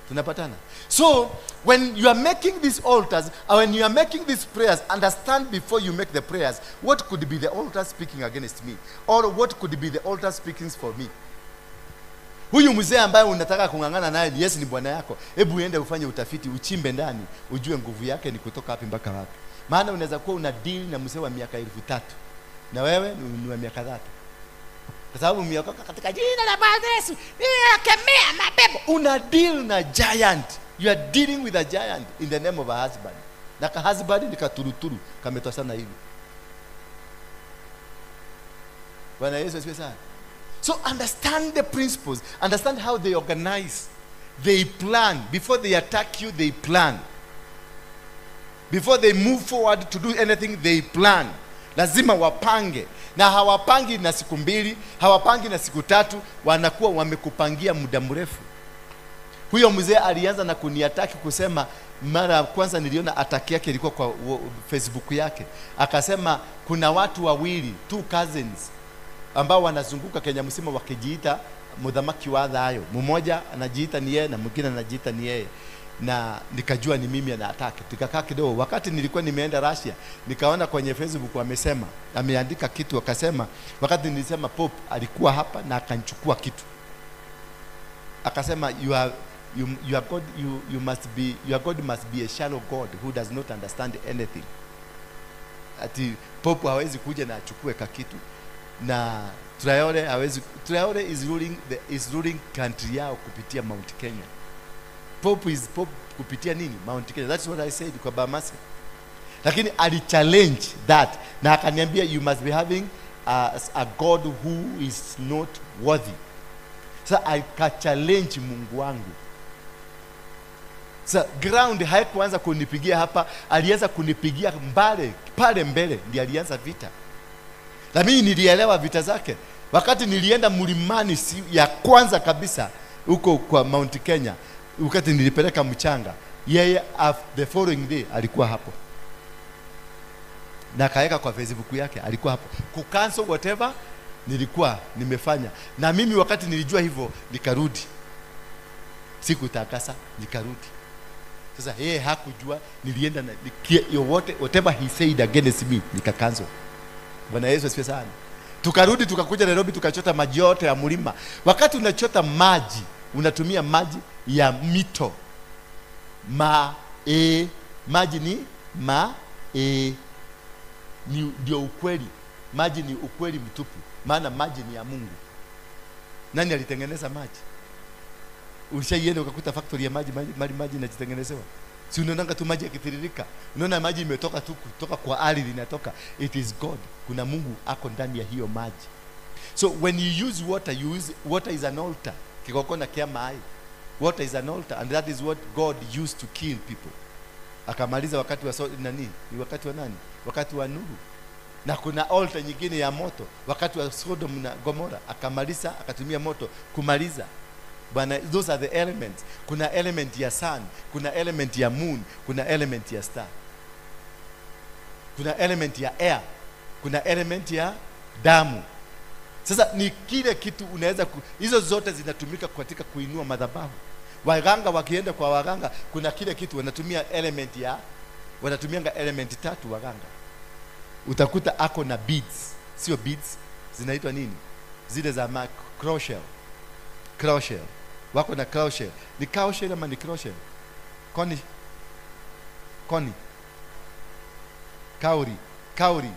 B: Tunapatana. So when you are making these altars, or when you are making these prayers, understand before you make the prayers, what could be the altar speaking against me, or what could be the altar speaking for me. Huyu mzee ambaye unataka kung'ang'ana naye, yes ni bwana yako, hebu uende ufanye utafiti, uchimbe ndani, ujue nguvu yake ni kutoka wapi mpaka wapi. Maana unaweza kuwa una deal na mzee wa miaka 3000 na wewe ni wa miaka 30. Kwa sababu umeokoka katika jina la Bwana Yesu, ninakemea mapepo. Una deal na giant. You are dealing with a giant in the name of a husband. Na ka husband ni katuruturu, kametoa sana hivi. Bwana Yesu asifiwe sana. So understand the principles, understand how they organize They plan. Before they attack you, they plan. Before they move forward to do anything, they plan. Lazima wapange. Na hawapangi na siku mbili, hawapangi na siku tatu, wanakuwa wamekupangia muda mrefu. Huyo mzee alianza na kuniataki kusema, mara ya kwanza niliona ataki yake ilikuwa kwa Facebook yake. Akasema kuna watu wawili, two cousins, ambao wanazunguka Kenya mzima wakijiita mudhamaki wa thayo. Mmoja anajiita ni yeye na mwingine anajiita ni yeye. Na nikajua ni mimi anaataki. Tukakaa kidogo. Wakati nilikuwa nimeenda Russia, nikaona kwenye Facebook wamesema, ameandika kitu akasema, wakati nilisema Pope alikuwa hapa na akanichukua kitu. Akasema you are you, your God, you, you must be, your God must be a shallow God who does not understand anything. Ati Pope hawezi kuja na achukue kakitu, na Traore hawezi. Traore is ruling country yao kupitia Mount Kenya. Pope is Pope kupitia nini? Mount Kenya. That's what I said kwa Bamasi. Lakini ali challenge that na akaniambia you must be having a God who is not worthy. Sasa aka challenge Mungu wangu. Sasa ground haikuanza kunipigia hapa, alianza kunipigia mbale pale mbele, ndiye alianza vita. Na mimi nilielewa vita zake. Wakati nilienda mlimani ya kwanza kabisa huko kwa Mount Kenya, wakati nilipeleka mchanga, yeye the following day alikuwa hapo. Na kaeka kwa Facebook yake, alikuwa hapo. Kucancel whatever nilikuwa nimefanya. Na mimi wakati nilijua hivyo nikarudi. Sikutakasa, nikarudi. Sasa yeye hakujua nilienda na whatever he said against me nikacancel. Bwana Yesu asifiwe sana. Tukarudi tukakuja Nairobi tukachota maji yote ya mlima. Wakati unachota maji, unatumia maji ya mito. Ma e maji ni ma e ni ndio ukweli. Maji ni ukweli mtupu. Maana maji ni ya Mungu. Nani alitengeneza maji? Ulishaienda ukakuta factory ya maji, maji inajitengenezewa? Si unaonanga tu maji yakitiririka. Unaona maji imetoka tu kutoka kwa ardhi inatoka. It is God. Kuna Mungu ako ndani ya hiyo maji. So when you use water, you use water is an altar. Kikokona kia mai. Water is an altar, and that is what God used to kill people. Akamaliza wakati wa nani? Ni wakati wa nani? Wakati wa Nuhu. Na kuna altar nyingine ya moto wakati wa Sodom na Gomora, akamaliza, akatumia moto kumaliza. Bwana, those are the elements. Kuna element ya sun, kuna element ya moon, kuna element ya star. Kuna element ya air, kuna element ya damu. Sasa ni kile kitu unaweza hizo zote zinatumika katika kuinua madhabahu. Waganga wakienda kwa waganga, kuna kile kitu wanatumia element ya, wanatumianga element tatu waganga. Utakuta ako na beads, sio beads, zinaitwa nini? Zile za crochet. Crochet. Wako na crochet. Ni crochet ama ni crochet? Koni. Koni. Kauri. Kauri.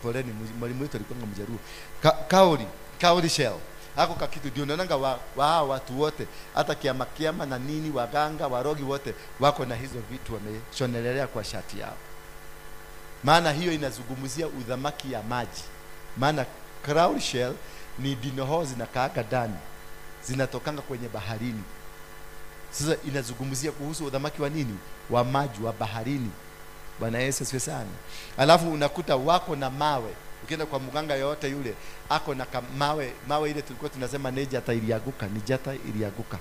B: Poleni, mwalimu wetu alikuwa Mjaruo. Kauri, kauri shell. Hako kakitu ndio unaonanga wa watu wote, hata kiama kiama na nini, waganga, warogi wote wako na hizo vitu wameshonelelea kwa shati yao. Maana hiyo inazungumzia udhamaki ya maji. Maana cowrie shell ni dinoho zinakaaga ndani, zinatokanga kwenye baharini. Sasa inazungumzia kuhusu udhamaki wa nini? Wa maji wa baharini. Bwana Yesu asifiwe sana. Alafu unakuta wako na mawe. Ukienda kwa mganga yote yule, ako na mawe, mawe ile tulikuwa tunasema nejata ilianguka, nijata ilianguka.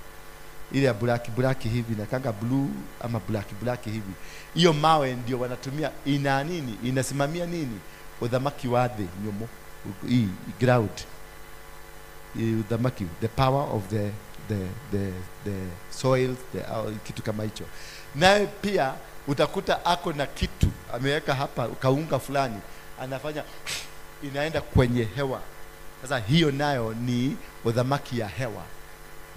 B: Ile ya black black hivi na kanga blue ama black black hivi. Hiyo mawe ndio wanatumia, ina nini? Inasimamia nini? Udhamaki wa ardhi nyumo. Hii ground. Udhamaki, the power of the soil, the kitu kama hicho. Naye pia utakuta ako na kitu ameweka hapa kaunga fulani, anafanya inaenda kwenye hewa. Sasa hiyo nayo ni udhamaki ya hewa.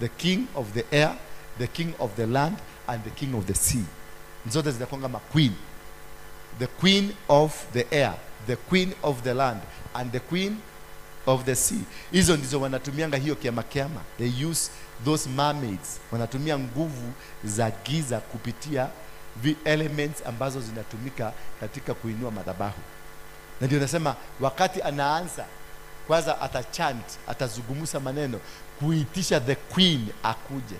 B: The king of the air, the king of the land, and the king of the sea. Zote zinakuanga ma queen. The queen of the air, the queen of the land, and the queen of the sea. Hizo ndizo wanatumianga hiyo kiama kiama. They use those mermaids. Wanatumia nguvu za giza kupitia the elements ambazo zinatumika katika kuinua madhabahu. Na ndio nasema wakati anaanza kwanza atachant, atazungumza maneno kuitisha the queen akuje.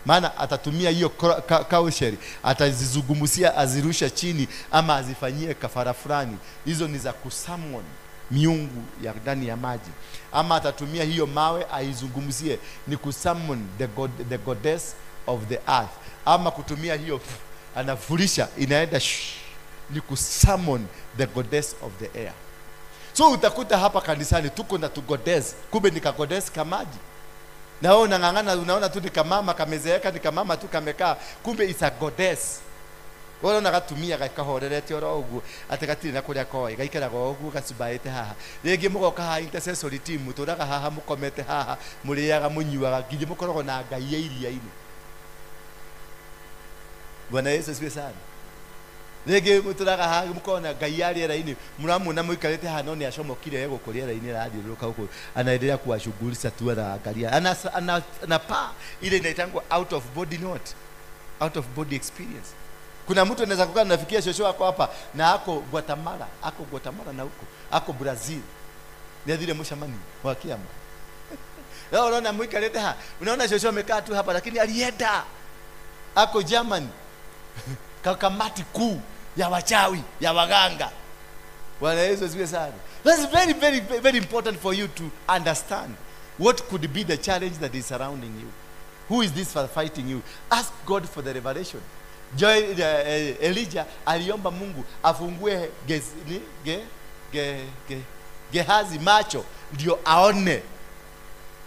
B: Maana atatumia hiyo kausheri, atazizungumzia, azirusha chini ama azifanyie kafara fulani. Hizo ni za kusummon miungu ya ndani ya maji. Ama atatumia hiyo mawe aizungumzie, ni kusummon the god, the goddess of the earth. Ama kutumia hiyo anafurisha inaenda ni kusummon the goddess of the air. So utakuta hapa kanisani tuko na tu goddess, kumbe ni ka goddess kamaji. Na wewe unang'ang'ana, unaona tu ni kamama kamezeeka, ni kamama tu kamekaa, kumbe it's a goddess. Wewe unagatumia gakahorerete oro uguo ati gatire na kuria koe gaikaraga uguo gacubaite haha. Ringi mugoka haha intercessory team muturaga haha mukomete haha muriaga munyuaga nginya mukoragwo na ngai ya iria-ini. Bwana Yesu asifiwe sana. Ringi muturaga haha mukona ngai ya rĩera-inĩ, muramuona muikarĩte haha no nĩacomokire gũkũ rĩera-inĩ arathiũrũrũka gũkũ, anaendelea kuwashughulisha tu, anaangalia anapaa ile inaitangwa out of body, not out of body experience. Kuna mtu anaweza kukaa nafikia shosho wako hapa na ako Guatemala, ako Guatemala na huko, ako Brazil. Ni adhire mshamani wa kiama. Leo unaona muikarĩte haha, unaona shosho amekaa tu hapa lakini alienda. Ako Germany. Kamati kuu ya wachawi, ya waganga. Bwana Yesu asifiwe sana. That's very, very, very important for you to understand what could be the challenge that is surrounding you. Who is this for fighting you? Ask God for the revelation. Elijah aliomba Mungu afungue Gehazi macho ndio aone.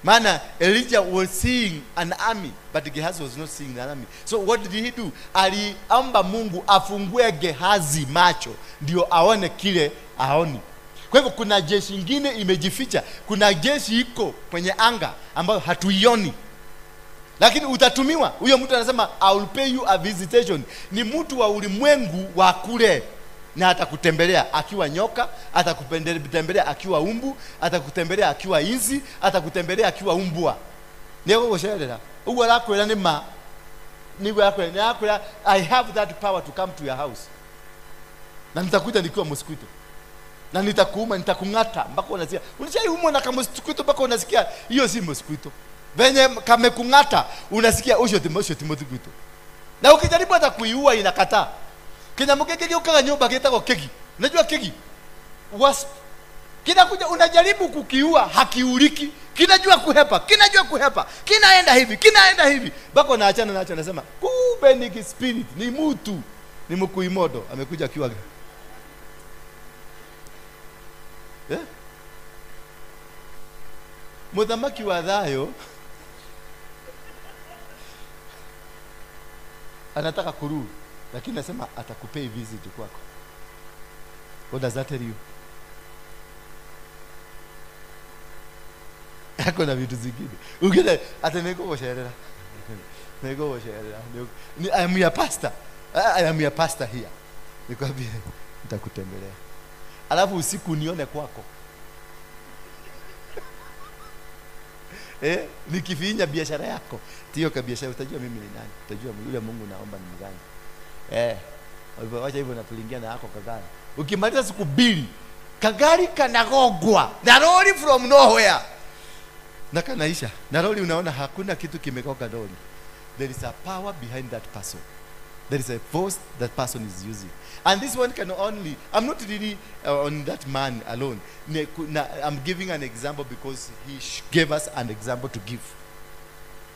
B: Maana Elijah was seeing an army, but Gehazi was not seeing an army. So what did he do? Aliomba Mungu afungue Gehazi macho ndio aone kile aoni. Kwa hivyo kuna jeshi ingine imejificha, kuna jeshi iko kwenye anga ambayo hatuioni. Lakini utatumiwa. Huyo mtu anasema I will pay you a visitation. Ni mtu wa ulimwengu wa kule, na atakutembelea akiwa nyoka, atakutembelea akiwa umbu, atakutembelea akiwa inzi, atakutembelea akiwa umbwa. Nego gosherera. Ugo arakwira ni ma. Nigo yakwira, ni akwira I have that power to come to your house. Na nitakuja nikiwa mosquito. Na nitakuuma, nitakungata mpaka unasikia. Unashaiumwa na kama mosquito mpaka unasikia hiyo si mosquito. Venye kamekungata unasikia usho mosquito. Na ukijaribu hata kuiua inakataa. Kinyamu kiki gĩũkaga nyũmba gĩtagwo kĩgi. Unajua kĩgi? Wasp. Kinakuja unajaribu kukiua hakiuliki. Kinajua kuhepa, kinajua kuhepa. Kinaenda hivi, kinaenda hivi. Bako naachana nacho nasema kumbe ni spirit, ni mtu, ni mkuimodo amekuja akiwa. Eh? Muthamaki wa thayo anataka kurudi, lakini nasema atakupay visit kwako. What does that tell you? Ako na vitu zingine. Ugine ate nikugocerera. Nikugocerera. I am your pastor. I am your pastor here. Nikwambie nitakutembelea. Alafu usiku nione kwako. Nikifinya biashara yako. Tio ka biashara utajua mimi ni nani. Utajua yule Mungu naomba ni mgani. Wacha hivyo natulingia na yako kagari. Ukimaliza siku mbili, kagari kanagogwa na lori from nowhere. Na kanaisha. Na lori unaona hakuna kitu kimegoga lori. There is a power behind that person. There is a force that person is using. And this one can only, I'm not really on that man alone. I'm giving an example because he gave us an example to give.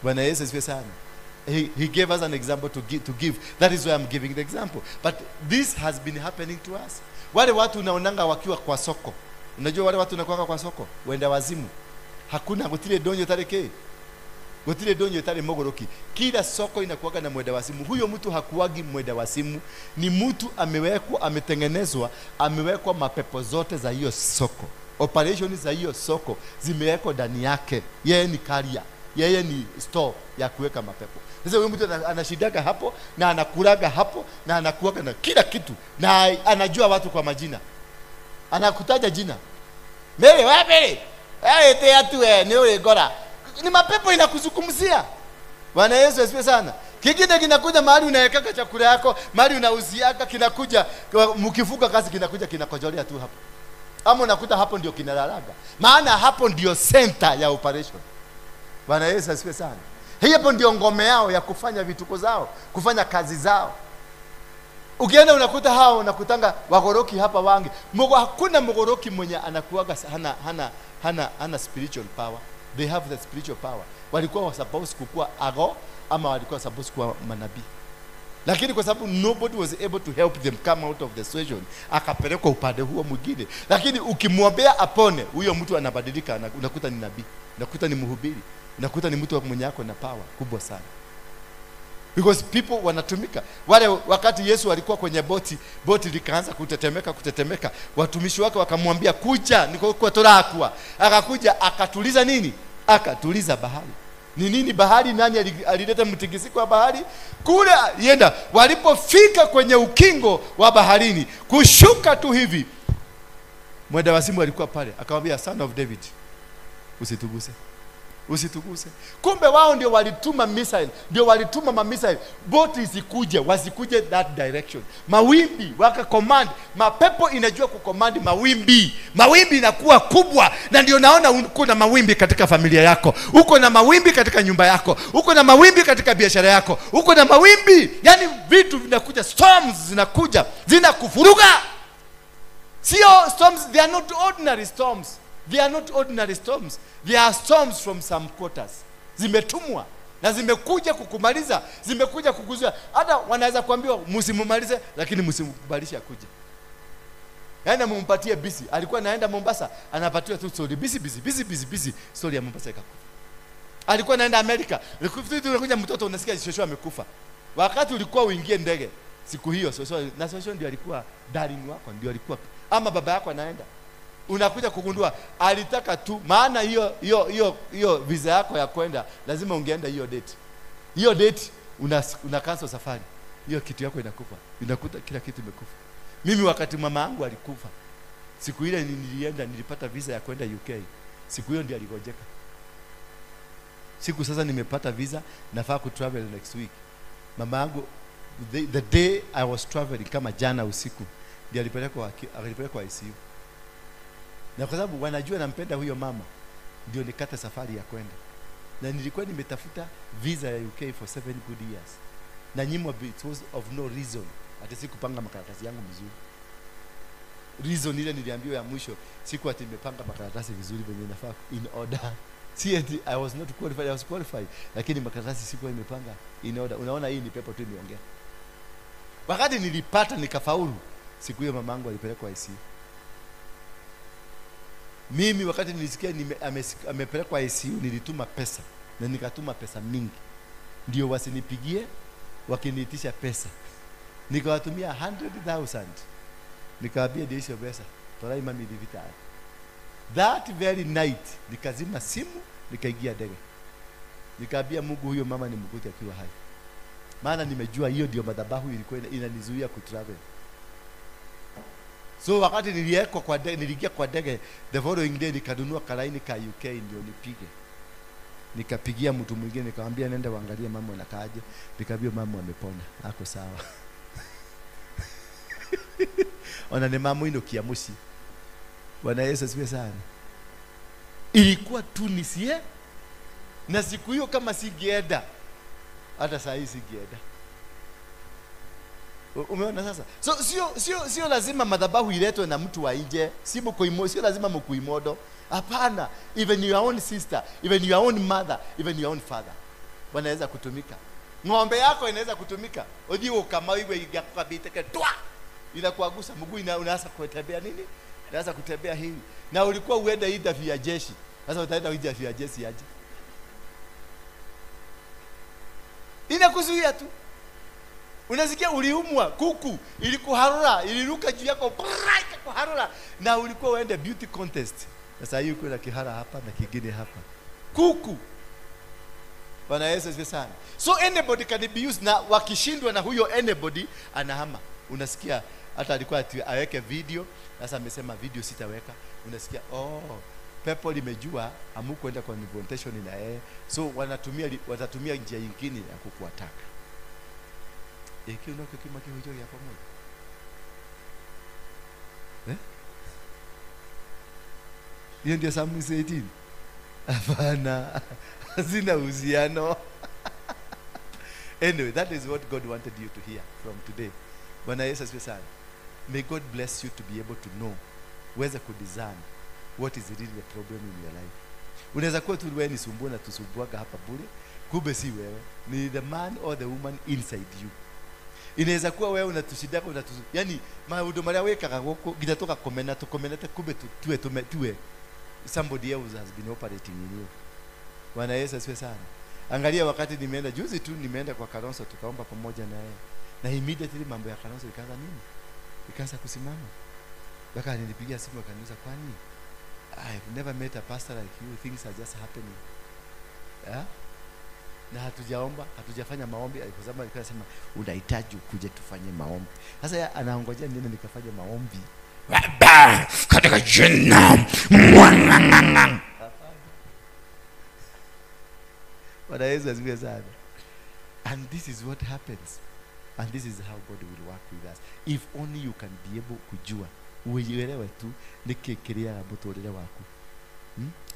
B: Bwana Yesu asifiwe sana. He gave us an example to give. That is why I'm giving the example. But this has been happening to us. Wale watu unaonanga wakiwa kwa soko. Unajua wale watu unakuwa kwa soko? Wenda wazimu. Hakuna gutire donyo tareke. Gutire donyo tare mogoroki. Kila soko inakuwaga na mwenda wazimu. Huyo mtu hakuwagi mwenda wazimu. Ni mtu amewekwa, ametengenezwa, amewekwa mapepo zote za hiyo soko. Operation za hiyo soko zimewekwa ndani yake. Yeye ni carrier. Yeye ni store ya kuweka mapepo. Sasa huyo mtu anashidaga hapo na anakulaga hapo na anakuaga na kila kitu na anajua watu kwa majina. Anakutaja jina. Mary, wewe Mary. Eh, te atu ni ule gora. Ni mapepo inakuzungumzia. Bwana Yesu asifiwe sana. Kingine kinakuja mahali unawekaka chakula yako, mahali unauziaka kinakuja, mkifuka kazi kinakuja kinakojolea tu hapo. Ama unakuta hapo ndio kinalalaga. Maana hapo ndio center ya operation. Bwana Yesu asifiwe sana. Hapo ndio ngome yao ya kufanya vituko zao, kufanya kazi zao. Ukienda unakuta hao, unakutanga wagoroki hapa wangi. Hakuna mgoroki mwenye anakuaga hana spiritual power. They have the spiritual power. Walikuwa supposed kukua ago ama walikuwa supposed kuwa manabii. Lakini kwa sababu nobody was able to help them come out of the situation, akapelekwa upande huo mwingine. Lakini ukimwombea apone, huyo mtu anabadilika, unakuta ni nabii, unakuta ni mhubiri, unakuta ni mtu mwenye yako na power kubwa sana. Because people wanatumika. Wale wakati Yesu alikuwa kwenye boti, boti likaanza kutetemeka. Watumishi wake wakamwambia kuja, niko kwa torakwa. Akakuja akatuliza nini? Akatuliza bahari. Ni nini bahari? Nani alileta mtikisiko wa bahari? Kule yenda, walipofika kwenye ukingo wa baharini, kushuka tu hivi, mwenda wazimu alikuwa pale, akamwambia Son of David, usituguse. Usituguse. Kumbe wao ndio walituma missile, ndio walituma ma missile, boti isikuje, wasikuje that direction. Mawimbi waka command, mapepo inajua kucommand mawimbi. Mawimbi inakuwa kubwa, na ndio naona uko na mawimbi katika familia yako, uko na mawimbi katika nyumba yako, uko na mawimbi katika biashara yako, uko na mawimbi. Yani vitu vinakuja, storms zinakuja, zinakufuruga. Sio storms, they are not ordinary storms. They are not ordinary storms. They are storms from some quarters. Zimetumwa na zimekuja kukumaliza, zimekuja kukuzuia. Hata wanaweza kuambiwa msimumalize, lakini msimkubalishe akuje. Yaani mumpatie bisi. Alikuwa anaenda Mombasa, anapatiwa tu story bisi bisi bisi bisi bisi, story ya Mombasa ikakufa. Alikuwa anaenda Amerika, unakuja mtoto unasikia shosho amekufa. Wakati ulikuwa uingie ndege siku hiyo shosho, na shosho ndio alikuwa darling wako, ndio alikuwa ama baba yako anaenda. Unakuja kugundua alitaka tu, maana hiyo visa yako ya kwenda lazima ungeenda hiyo date. Hiyo date una cancel safari. Hiyo kitu yako inakufa. Unakuta kila kitu imekufa. Mimi wakati mama yangu alikufa, siku ile nilienda, nilipata visa ya kwenda UK. Siku hiyo ndio aligojeka. Siku sasa nimepata visa, nafaa ku travel next week. Mama yangu the day I was traveling, kama jana usiku, ndio alipelekwa ICU. Na kwa sababu wanajua nampenda huyo mama, ndio nikata safari ya kwenda. Na nilikuwa nimetafuta visa ya UK for 7 good years. Na nyimwa because of no reason. Hata sikupanga makaratasi yangu vizuri. Reason ile niliambiwa ya mwisho, siku ati nimepanga makaratasi vizuri venye inafaa in order. Si ati I was not qualified, I was qualified. Lakini makaratasi sikuwa nimepanga in order. Unaona hii ni pepo tu niongea. Wakati nilipata nikafaulu, siku hiyo mamangu alipelekwa ICU. Mimi wakati nilisikia amepelekwa ICU, nilituma pesa. Na nikatuma pesa mingi. Ndio wasinipigie wakiniitisha pesa. Nikawatumia 100,000. Nikawaambia ndio hiyo pesa. Torai mami divita. That very night nikazima simu, nikaingia ndege. Nikaambia Mungu huyo mama nimkute akiwa hai. Maana nimejua hiyo ndio madhabahu ilikuwa inanizuia kutravel. So wakati niliwekwa kwa ndege, niliingia kwa ndege, the following day nikanunua kalaini ka UK ndio nipige. Nikapigia mtu mwingine nikamwambia nenda uangalie mama anakaaje. Nikaambia mama amepona, ako sawa. Ona ni mama ino kiamushi. Bwana Yesu asifiwe sana. Ilikuwa tu nisie, na siku hiyo kama singeenda, hata saa hii singeenda. Umeona sasa? So sio lazima madhabahu iletwe na mtu wa nje, si mkoimo, sio lazima mkuimodo. Hapana, even your own sister, even your own mother, even your own father wanaweza kutumika. Ng'ombe yako inaweza kutumika. Ojiwo kama iwe igakabiteke twa, inakuagusa mguu, unaanza kutembea nini? Unaanza kutembea hivi. Na ulikuwa uende interview ya jeshi. Sasa utaenda interview ya jeshi aje? Inakuzuia tu. Unasikia uliumwa kuku, ilikuharura, iliruka juu yako, ikakuharura, na ulikuwa uende beauty contest. Sasa hiyo kuna kihara hapa na kingine hapa. Kuku. Bwana Yesu asifiwe sana. So anybody can be used, na wakishindwa na huyo anybody anahama. Unasikia hata alikuwa aweke video, sasa amesema video sitaweka. Unasikia oh, pepo limejua hamukwenda kwa confrontation na yeye. So watatumia njia nyingine ya kukuataka. Iki unako kima kihujo ya pamoja. Eh? Hiyo ndio Samuel 18. Hapana. Hazina uhusiano. Anyway, that is what God wanted you to hear from today. Bwana Yesu asifiwe sana. May God bless you to be able to know, uweze kudiscern what is really the problem in your life. Unaweza kuwa tu wewe ni sumbua na tusumbuaga hapa bure, kumbe si wewe, ni the man or the woman inside you. Inaweza kuwa wewe unatushidaka yani maundu maria wikaga guku nginya tugakomena tukomenete, kumbe tuwe tuwe somebody else has been operating in you. Bwana Yesu asifiwe sana. Angalia wakati nimeenda juzi tu, nimeenda kwa Kalonzo tukaomba pamoja na yeye, na immediately mambo ya Kalonzo ikaanza nini? Ikaanza kusimama. Mpaka alinipigia simu akaniuliza, kwani I've never met a pastor like you, things are just happening. Yeah? Na hatujaomba, hatujafanya maombi, kwa sababu alikuwa anasema unahitaji ukuje tufanye maombi. Sasa yeye anaongojea niende nikafanye maombi.
C: Baba, katika jina.
B: Bwana Yesu asifiwe sana. And this is what happens. And this is how God will work with us. If only you can be able kujua, uelewe tu niki kiria muturire waku.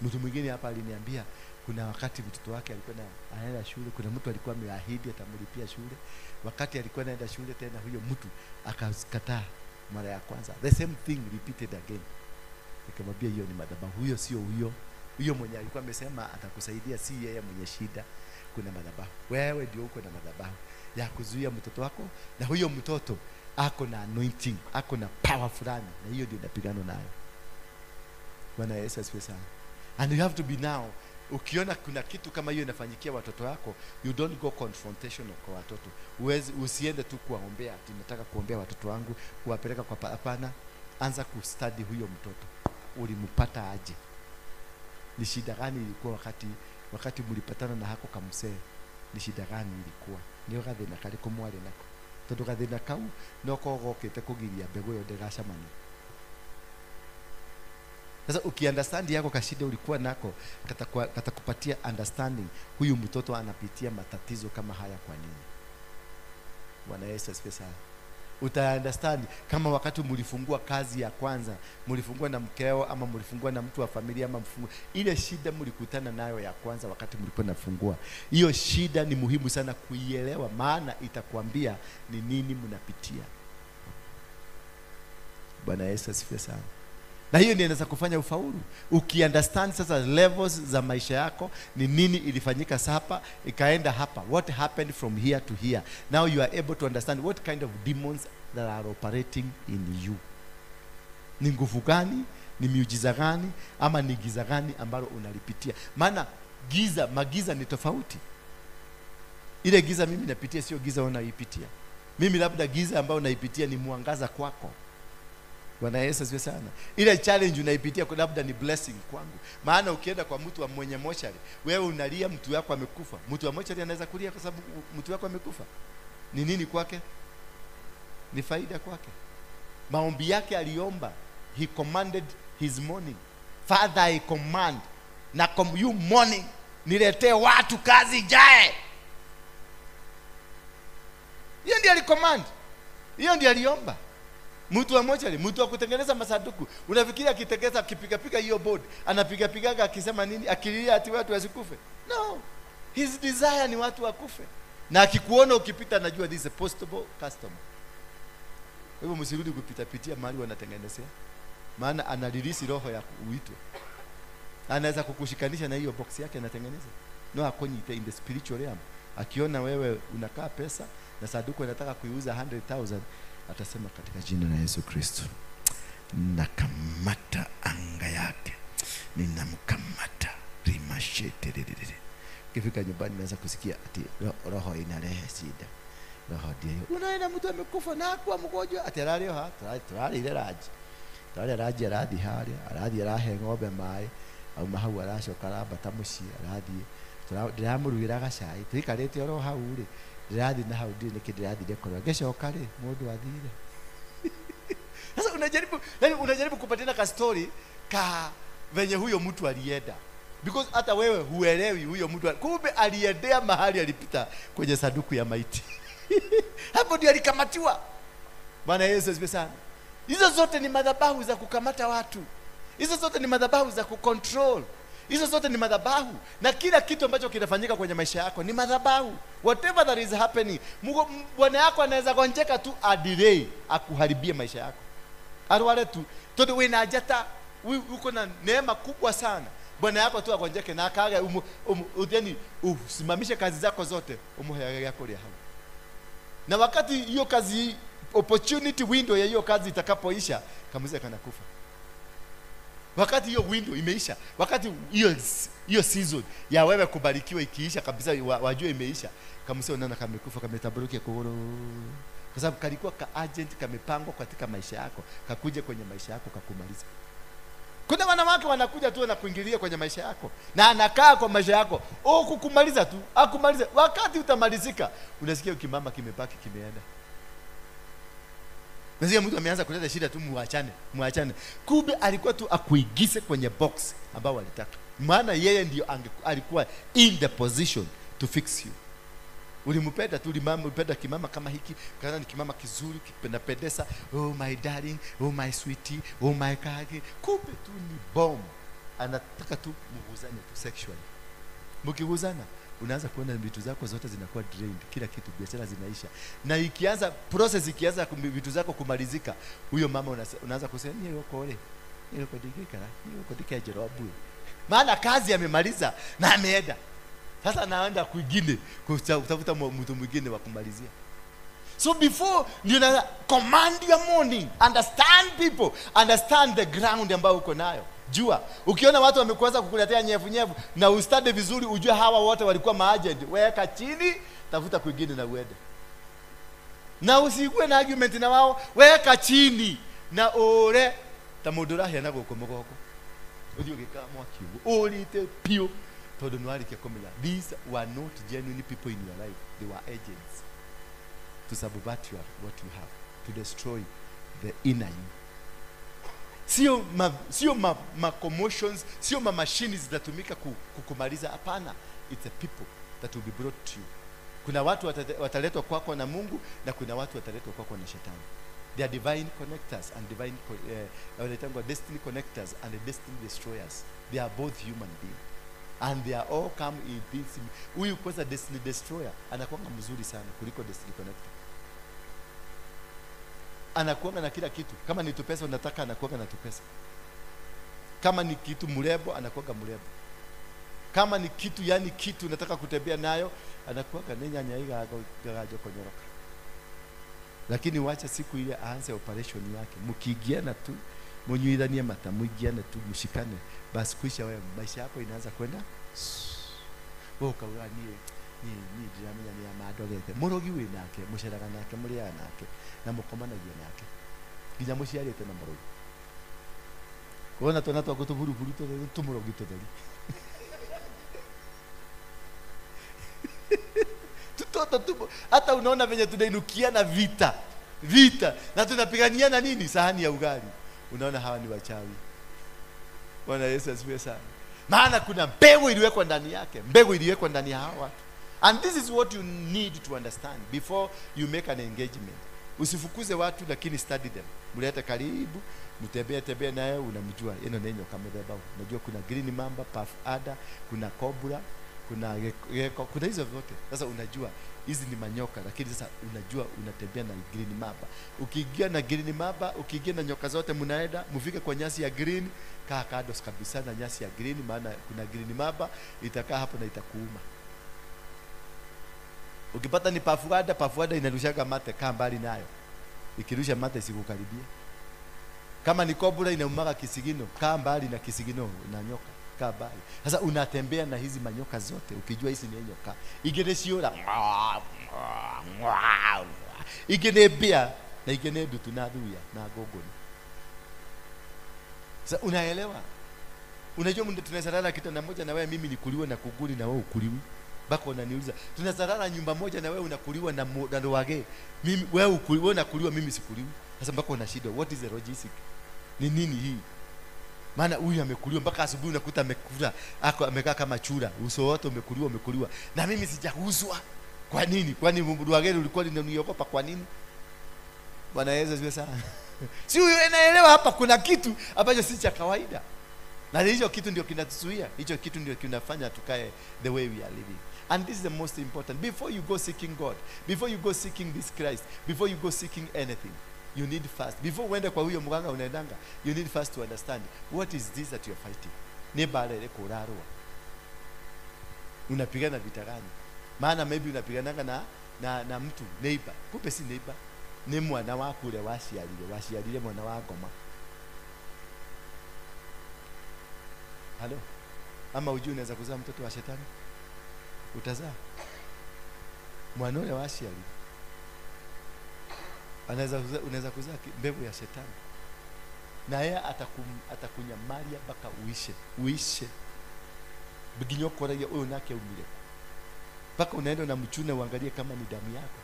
B: Mtu mwingine hapa aliniambia kuna wakati mtoto wake alikuwa anaenda shule, kuna mtu alikuwa ameahidi atamlipia shule. Wakati alikuwa anaenda shule tena huyo mtu akakataa mara ya kwanza. The same thing repeated again. Nikamwambia hiyo ni madhabahu, huyo sio huyo. Huyo mwenye alikuwa amesema atakusaidia si yeye mwenye shida. Kuna madhabahu. Wewe ndio uko na madhabahu ya kuzuia mtoto wako, na huyo mtoto ako na anointing, ako na power fulani, na hiyo ndio inapigana nayo. Bwana Yesu asifiwe sana. And you have to be now, ukiona kuna kitu kama hiyo inafanyikia watoto wako, you don't go confrontational kwa watoto. Usiende tu kuwaombea, ati nataka kuombea watoto wangu, kuwapeleka kwa hapana. Anza kustudy huyo mtoto. Ulimpata aje? Ni shida gani ilikuwa wakati mlipatana na hako kamsee? Ni shida gani ilikuwa? Nio gathina kariko mwari nako? Tondu gathina kau no ko gokite kugiria mbegu yo ndigacemania. Sasa ukiunderstand yako kashida ulikuwa nako, katakupatia understanding huyu mtoto anapitia matatizo kama haya kwa nini. Bwana Yesu asifiwe sana. Uta understand kama wakati mlifungua kazi ya kwanza, mlifungua na mkeo ama mlifungua na mtu wa familia ama mfungua, ile shida mlikutana nayo ya kwanza wakati mlikuwa nafungua, hiyo shida ni muhimu sana kuielewa, maana itakwambia ni nini mnapitia. Bwana Yesu asifiwe sana. Na hiyo ndio inaweza kufanya ufaulu. Ukiunderstand sasa levels za maisha yako, ni nini ilifanyika hapa ikaenda hapa, what happened from here to here. Now you are able to understand what kind of demons that are operating in you. Ni nguvu gani, ni miujiza gani, ama ni giza gani ambalo unalipitia. Maana giza, magiza ni tofauti. Ile giza mimi napitia sio giza unaipitia. Mimi labda giza ambayo naipitia ni mwangaza kwako. Bwana Yesu asifiwe sana. Ile challenge unaipitia kwa labda ni blessing kwangu. Maana ukienda kwa mtu wa mwenye mochari, wewe unalia mtu wako amekufa. Mtu wa mochari anaweza kulia kwa sababu mtu wako amekufa. Ni nini kwake? Ni faida kwake. Maombi yake aliomba, he commanded his morning. Father, I command na you morning, niletee watu kazi jae. Hiyo ndiyo alicommand. Hiyo ndiyo aliomba. Mtu wa mochari, mtu wa kutengeneza masanduku. Unafikiri akitengeneza akipiga piga hiyo board, anapiga pigaga akisema nini? Akililia ati watu wasikufe? No. His desire ni watu wakufe. Na akikuona ukipita anajua this is a possible customer. Kwa hivyo msirudi kupita pitia mahali wanatengenezea. Maana analilisi roho ya uitwe. Anaweza kukushikanisha na hiyo box yake anatengeneza. No, akonyite in the spiritual realm. Akiona wewe unakaa pesa na sanduku anataka kuiuza 100,000, atasema katika jina la Yesu Kristo nakamata anga yake, ninamkamata rimashete. Ukifika nyumbani unaanza kusikia ati roho inalehe shida. Roho ndio. Unaenda mtu amekufa na hakuwa mgonjwa, ati ararĩo ha, tũrarĩire raji. Tũrarĩa raji arathi harĩa, arathi arahe ng'ombe maĩ, auma hau aracoka arambata mũciĩ, arathiĩ. Ndĩramũrugĩra gacai, tũikarĩte oro hau rĩ, ndĩrathiĩ na hau ndiũĩ nĩkĩ ndĩrathire kũrora. Ngĩcoka rĩ, mũndũ athire. Sasa unajaribu, yani unajaribu kupatiana ka story ka venye huyo mtu alienda. Because hata wewe huelewi huyo mtu kumbe aliendea mahali alipita kwenye sanduku ya maiti. Hapo ndio alikamatiwa. Bwana Yesu asifiwe sana. Hizo zote ni madhabahu za kukamata watu. Hizo zote ni madhabahu za kucontrol. Hizo zote ni madhabahu, na kila kitu ambacho kinafanyika kwenye maisha yako ni madhabahu. Whatever that is happening, bwana yako anaweza gonjeka tu adelay akuharibie maisha yako. Arware tu tondu wina njata, uko na neema kubwa sana. Bwana yako tu agonjeke na akaga yani usimamishe kazi zako zote, umuheage yako ria hau. Na wakati hiyo kazi, opportunity window ya hiyo kazi itakapoisha, kamuze kanakufa. Wakati hiyo window imeisha, wakati hiyo season ya wewe kubarikiwa ikiisha kabisa, wajue imeisha, kamuze unaona kamekufa, kametabarukia kugoro. Kwa sababu kalikuwa ka agent kamepangwa katika maisha yako, kakuja kwenye maisha yako kakumaliza. Kuna wanawake wanakuja tu na kuingilia kwenye maisha yako, na anakaa kwa maisha yako, kukumaliza tu, akumaliza. Wakati utamalizika, unasikia ukimama kimebaki kimeenda. Unasikia mtu ameanza kuleta shida tu, muachane, muachane. Kumbe alikuwa tu akuigize kwenye box ambao alitaka. Maana yeye ndio alikuwa in the position to fix you. Ulimpenda tu, ulimpenda kimama kama hiki, kana ni kimama kizuri, kipendapendeza, oh my darling, oh my sweetie, oh my kage. Kumbe tu ni bomb. Anataka tu mguzane tu sexually. Mkiguzana, unaanza kuona vitu zako zote zinakuwa drained, kila kitu, biashara zinaisha. Na ikianza process, ikianza vitu zako kumalizika, huyo mama unaanza kusema ni yoko ole. Ni yoko dikika, ni yoko dikejero abu. Maana kazi amemaliza na ameenda. Sasa naenda kwingine kutafuta mtu mwingine wa kumalizia. So before you command your morning, understand people, understand the ground ambayo uko nayo. Jua, ukiona watu wamekuanza kukuletea nyevu nyevu na ustade vizuri, ujue hawa wote walikuwa maagent. Weka chini, tafuta kwingine na uende. Na usikuwe na argument na wao, weka chini na ore tamudura hena guko mugoko. Uthie ugika mwaki uguo, urite piu. Tondu nĩwarĩkia kũmenya these were not genuine people in your life, they were agents to subvert what you have, to destroy the inner you. Sio ma commotions, sio ma machines zitatumika kukumaliza, hapana. It's a people that will be brought to you. Kuna watu wataletwa kwako na Mungu, na kuna watu wataletwa kwako na shetani. They are divine connectors and divine destiny connectors and destiny destroyers. They are both human beings. And they are all come in this. Huyu kwanza destiny destroyer anakuwa mzuri sana kuliko destiny connector. Anakuwa na kila kitu. Kama ni tupesa unataka, anakuwa na tupesa. Kama ni kitu mrembo, anakuwa mrembo. Kama ni kitu, yani kitu unataka kutembea nayo, anakuwa nenya iga gajo konyoroka. Lakini wacha siku ile aanze operation yake. Mkiingiana tu, munyuithanie mata, muingiane tu, mshikane, basi kuisha wewe maisha yako inaanza kwenda. Wewe ukauga ni ndiramenya ni amandogete. Murogi wi nake, muceraga nake, muriaga nake, na mukomanagia nake. Nginya muciarite na murogi. Kuona twana twaku tuburuburu tumurogi tutheri. Tutoto tupo. Hata unaona venye tunainukiana vita. Vita. Na tunapiganiana nini? Sahani ya ugali. Unaona hawa ni wachawi. Bwana Yesu asifiwe sana. Maana kuna mbegu iliwekwa ndani yake. Mbegu iliwekwa ndani ya hawa watu. And this is what you need to understand before you make an engagement. Usifukuze watu, lakini study them. Mlete karibu, mtembee tembee naye, unamjua. Eno nenyo kama dhebau. Unajua kuna green mamba, puff adder, kuna cobra, kuna gecko, kuna hizo vyote. Sasa unajua hizi ni manyoka, lakini sasa unajua unatembea na green mamba. Ukiingia na green mamba, ukiingia na nyoka zote mnaenda, mfike kwa nyasi ya green, kaa kando kabisa na nyasi ya green, maana kuna green mamba itakaa hapo na itakuuma. Ukipata ni pafuada, pafuada inarushaga mate, kaa mbali nayo. Ikirusha mate isikukaribie. Kama ni kobra inaumaga kisigino, kaa mbali na kisigino na nyoka. Kaa mbali. Sasa unatembea na hizi manyoka zote ukijua hizi ni nyoka. Igene ciura, igene bia na igene ndutu na thuya na ngongoni. Sasa unaelewa? Unajua tunaweza lala kitanda moja na wewe, mimi nikuliwe na kuguli na wewe ukuliwi. Bako unaniuliza, tunaweza lala nyumba moja na wewe unakuliwa na ndwage. Mimi wewe ukuliwa, unakuliwa, mimi sikuliwi. Sasa mpaka una shida, what is the logic? Ni nini hii? Maana huyu amekuliwa mpaka asubuhi unakuta amekula, ako amekaa kama chura, uso wote umekuliwa, umekuliwa. Na mimi sijauzwa. Kwa nini? Kwani ndwage ulikuwa unaniogopa kwa nini? Bwana Yesu asifiwe sana. Si huyu anaelewa hapa kuna kitu ambacho si cha kawaida. Na hicho kitu ndio kinatuzuia, hicho kitu ndio kinafanya tukae the way we are living. And this is the most important. Before you go seeking God, before you go seeking this Christ, before you go seeking anything, you need first. Before uende kwa huyo mganga unaendanga, you need first to understand what is this that you are fighting. Ni bara ile kurarua. Unapigana vita gani? Maana maybe unapigananga na mtu neighbor. Kumbe si neighbor. Ni mwana wako ule washialile mwana wa ngoma. Halo? Ama ujui unaweza kuzaa mtoto wa shetani? Utazaa. Mwana ule washialile. Unaweza kuzaa mbegu ya shetani. Na yeye atakunyamaria mpaka uishe. Uishe. Biginyoko ya huyo nake umile. Mpaka unaenda na mchune uangalie kama ni damu yako.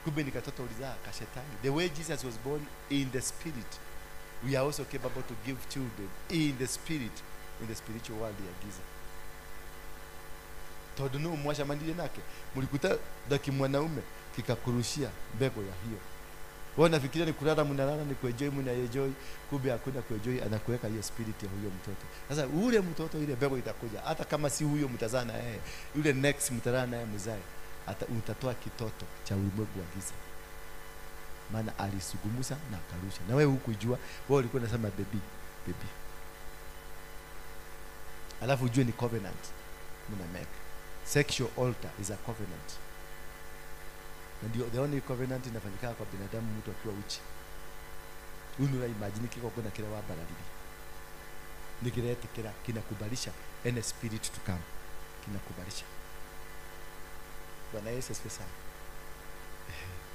B: Kumbe ni katoto ulizaa ka shetani. The way Jesus was born in the spirit, we are also capable to give children in the spirit, in the spiritual world ya giza. Tondu no mwacemanirie nake, mlikuta daki mwanaume kikakurushia mbegu ya hiyo. Wewe unafikiria ni kulala mnalala, ni kuenjoy mnaenjoy, kumbe hakuna kuenjoy, anakuweka hiyo spirit ya huyo mtoto. Sasa ule mtoto ile mbegu itakuja, hata kama si huyo mtazaa na yeye, yule next mtazaa naye mzae, hata utatoa kitoto cha ulimwengu wa giza. Maana alisugumusa na akarusha. Na wewe hukujua, wewe ulikuwa unasema baby, baby. Alafu ujue ni covenant mna make. Sexual altar is a covenant. Na ndio the only covenant inafanyika kwa binadamu mtu akiwa uchi. Unura imagine kiko kuna kile wa baralili. Nikirete kila kinakubalisha any spirit to come. Kinakubalisha. Bwana Yesu asifiwe sana.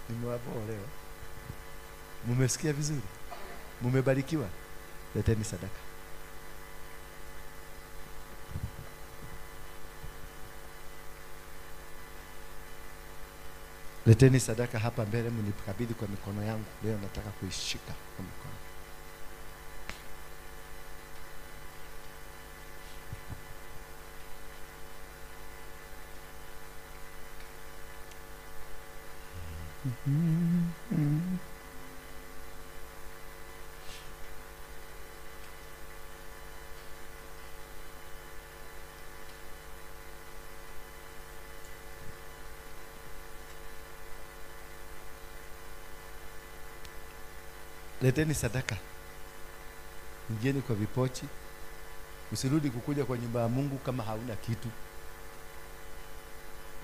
B: Nimewaboa leo. Mumesikia vizuri? Mumebarikiwa? Leteni sadaka. Leteni sadaka hapa mbele, mnikabidhi kwa mikono yangu. Leo nataka kuishika kwa mikono. Leteni sadaka. Ingieni kwa vipochi. Usirudi kukuja kwa nyumba ya Mungu kama hauna kitu.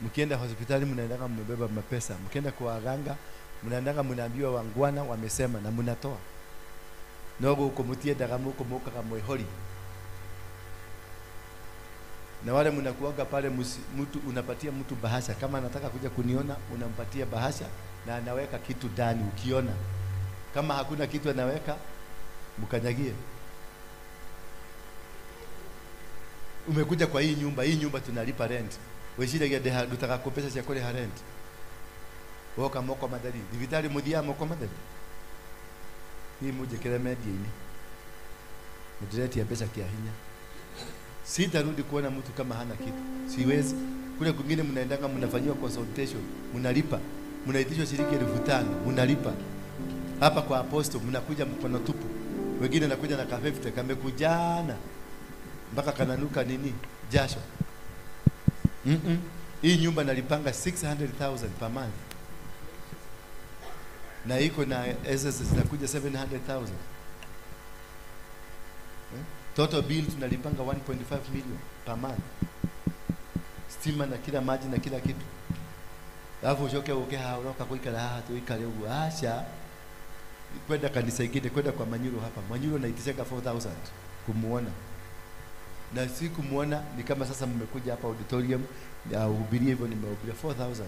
B: Mkienda hospitali mnaendanga mmebeba mapesa. Mkienda kwa waganga mnaendanga mnaambiwa wangwana wamesema na mnatoa. Nogo uko mutiendaga muko mukaga mwihori. Na wale mnakuaga pale, mtu unapatia mtu bahasha. Kama anataka kuja kuniona unampatia bahasha na anaweka kitu ndani ukiona. Kama hakuna kitu anaweka, mkanyagie. Umekuja kwa hii nyumba tunalipa rent. Weshiragia deha dutakakopesa cia kuriha rent. Woka moko matheri, thibitari muthia moko matheri. Hii mujikire media-ini. Mudiretia mbeca kia hinya. Sitarudi kuona mtu kama hana kitu. Siwezi. Kule kwingine mnaendanga mnafanyiwa consultation, mnalipa. Mnaitishwa shilingi 5,000, mnalipa. Hapa kwa apostle mnakuja mkono tupu. Wengine nakuja na ka50 kamekujana mpaka kananuka nini? Jasho. Hii nyumba nalipanga 600,000 per month. Na iko na SS zinakuja 700,000. Total bill tunalipanga 1.5 million per month. Stima na kila maji na kila kitu. Alafu uchoke uke hauroka kuikala haha tuikale ugu. Asha kwenda kanisa ingine, kwenda kwa Manyuro hapa. Manyuro naitishaga 4,000 kumuona. Na si kumuona ni kama sasa mmekuja hapa auditorium ya uhubirie hivyo, nimehubiria 4,000.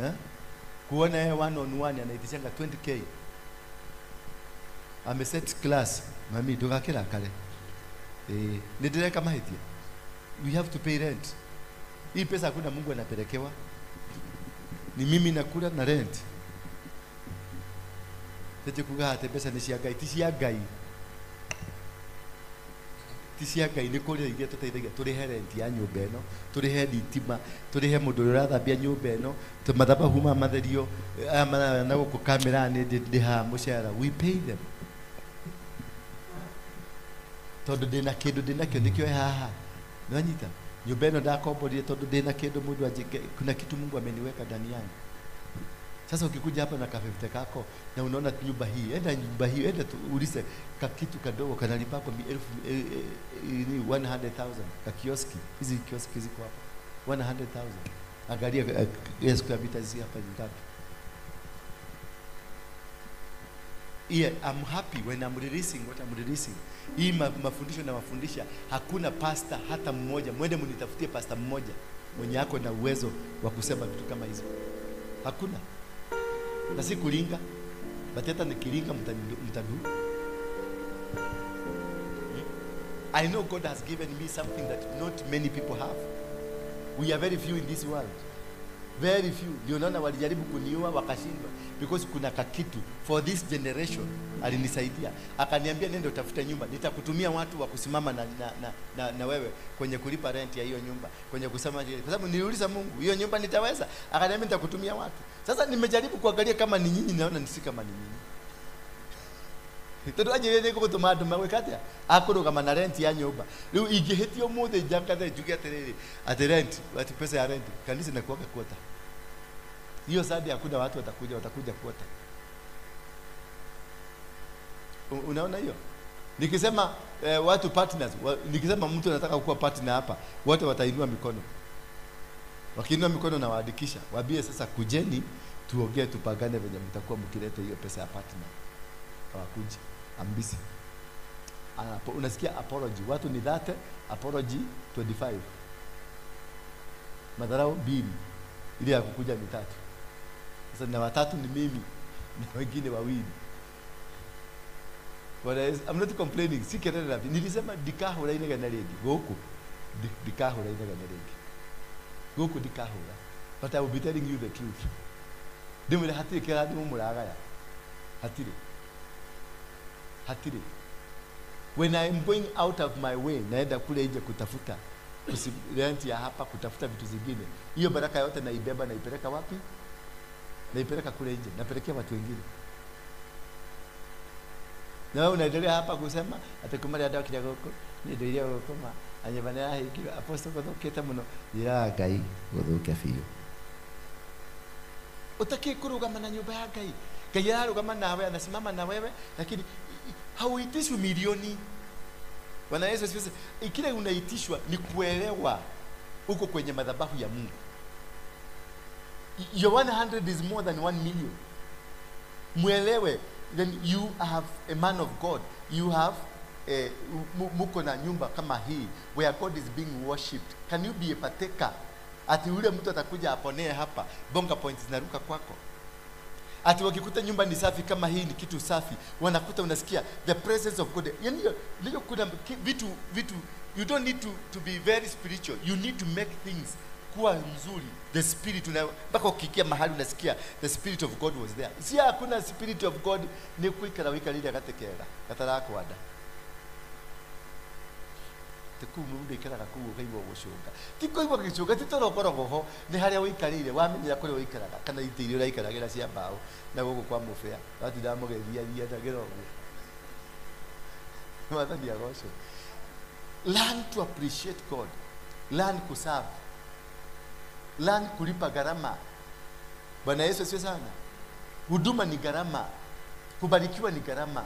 B: Eh? Kuona yeye one on one anaitishaga 20k. Ameset class, mami ndugakira kale. Nidireka mahitia. We have to pay rent. Hii pesa hakuna Mungu anapelekewa. Ni mimi nakula na rent. Tete kuga hate pesa ni cia Ngai, ti cia Ngai. Ti cia Ngai ni kuria iria tũteithagia tũrĩhe rent ya nyũmba ĩno, tũrĩhe thitima, tũrĩhe mũndũ ũrĩa ũrathambia nyũmba ĩno, mathabahu ma matherio, aya maraya na gũkũ kamera nĩ ndĩhaga mũcara. We pay them. Tondu ndina kindu ndinakio nikio haha. Nĩwanyita? Nyũmba ĩno ndakomborire tondu ndina kindu mundu anjike, kuna kitu Mungu ameniweka ndani yangu. Sasa ukikuja hapa na ka-50 kako na unaona nyumba hii, enda nyumba hii, enda tu ulize kakitu kadogo kanalipa kwa elfu 100,000 ka kioski. Hizi kioski ziko hapa 100,000. Angalia square meters hapa ni ngapi. Yeah, I'm happy when I'm releasing what I'm releasing. Hii mafundisho na mafundisha, hakuna pastor hata mmoja. Mwende mnitafutie pastor mmoja mwenye yako na uwezo wa kusema vitu kama hizo. Hakuna. Na si kulinga. But hata nikilinga mtadu. I know God has given me something that not many people have. We are very few in this world. Very few. Ndio naona walijaribu kuniua wakashindwa, because kuna kakitu for this generation alinisaidia. Akaniambia nenda utafute nyumba, nitakutumia watu wa kusimama na wewe kwenye kulipa rent ya hiyo nyumba, kwenye kusema, kwa sababu niliuliza Mungu, hiyo nyumba nitaweza? Akaniambia nitakutumia watu. Sasa nimejaribu kuangalia kama ni nyinyi, naona ni si kama ni nyinyi. Tondu anjĩrĩire gũtũma andũ magwĩka atĩa akũrũgama na rent ya nyũmba. Rĩu ingĩhĩtia ũmũthĩ njakathe njuge atĩrĩrĩ atĩ rent, ati pesa ya rent kanisa inakuwaga kwota. Hiyo Sunday hakuna watu watakuja, watakuja kwota. Unaona hiyo? Nikisema watu partners, nikisema mtu anataka kuwa partner hapa, wote watainua mikono. Wakiinua mikono na waandikisha, waambie sasa kujeni tuongee tupagane venye mtakuwa mkileta hiyo pesa ya partner. Hawakuji. I'm busy. Unasikia apology. Watu ni 30, apology 25. Madharau 2. Ile ya kukuja ni 3. Sasa na watatu ni mimi na wengine wawili. But I'm not complaining. Si kelele na nilisema ndikahura inegene rĩngĩ. Gũkũ ndikahura inegene rĩngĩ. Gũkũ ndikahura. But I will be telling you the truth. Ndimwĩre hatirĩ kĩrathimo mũragaya. Hatirĩ. Hatiri. When I am going out of my way, naenda kule nje kutafuta rent ya hapa, kutafuta vitu zingine. Hiyo baraka yote naibeba, naipeleka wapi? Naipeleka kule nje, napelekea watu wengine. Na wewe unaendelea hapa kusema atakumali adawa kija goko, ni ndio ile goko ma anyebana hiki apostle guthukite muno. Njira Ngai guthuke biũ. Utaki kurugama na nyumba ya Ngai. Ngai ararugama nawe, anasimama na wewe, lakini hauitishwi milioni. Bwana Yesu asifiwe. Kile unaitishwa ni kuelewa uko kwenye madhabahu ya Mungu. Your 100 is more than 1 million. Muelewe, then you have a man of God. You have muko na nyumba kama hii where God is being worshipped. Can you be a partaker? Ati ule mtu atakuja aponee hapa, bonga points zinaruka kwako. Ati wakikuta nyumba ni safi kama hii, ni kitu safi, wanakuta unasikia the presence of God. Yani leo kuna vitu you don't need to be very spiritual. You need to make things kuwa mzuri. The spirit mpaka ukiingia mahali unasikia the spirit of God was there. Si hakuna spirit of God ni kuikara wikarire gatekera gatarakwanda. Teku mundu ikaraga kuu ukaigua gucunga. Ti kuigua gicunga ti toro koragwo ho, ni haria wikarire wamenyera kuria wikaraga kana itĩ iria ũraikaragĩra cia mbaũ na gũkũ kwa mũbĩa watindaga mũgĩthiathia na gĩrogo. Mwathani agocwo. Learn to appreciate God. Learn to serve. Learn kulipa gharama. Bwana Yesu asifiwe sana. Huduma ni gharama. Kubarikiwa ni gharama.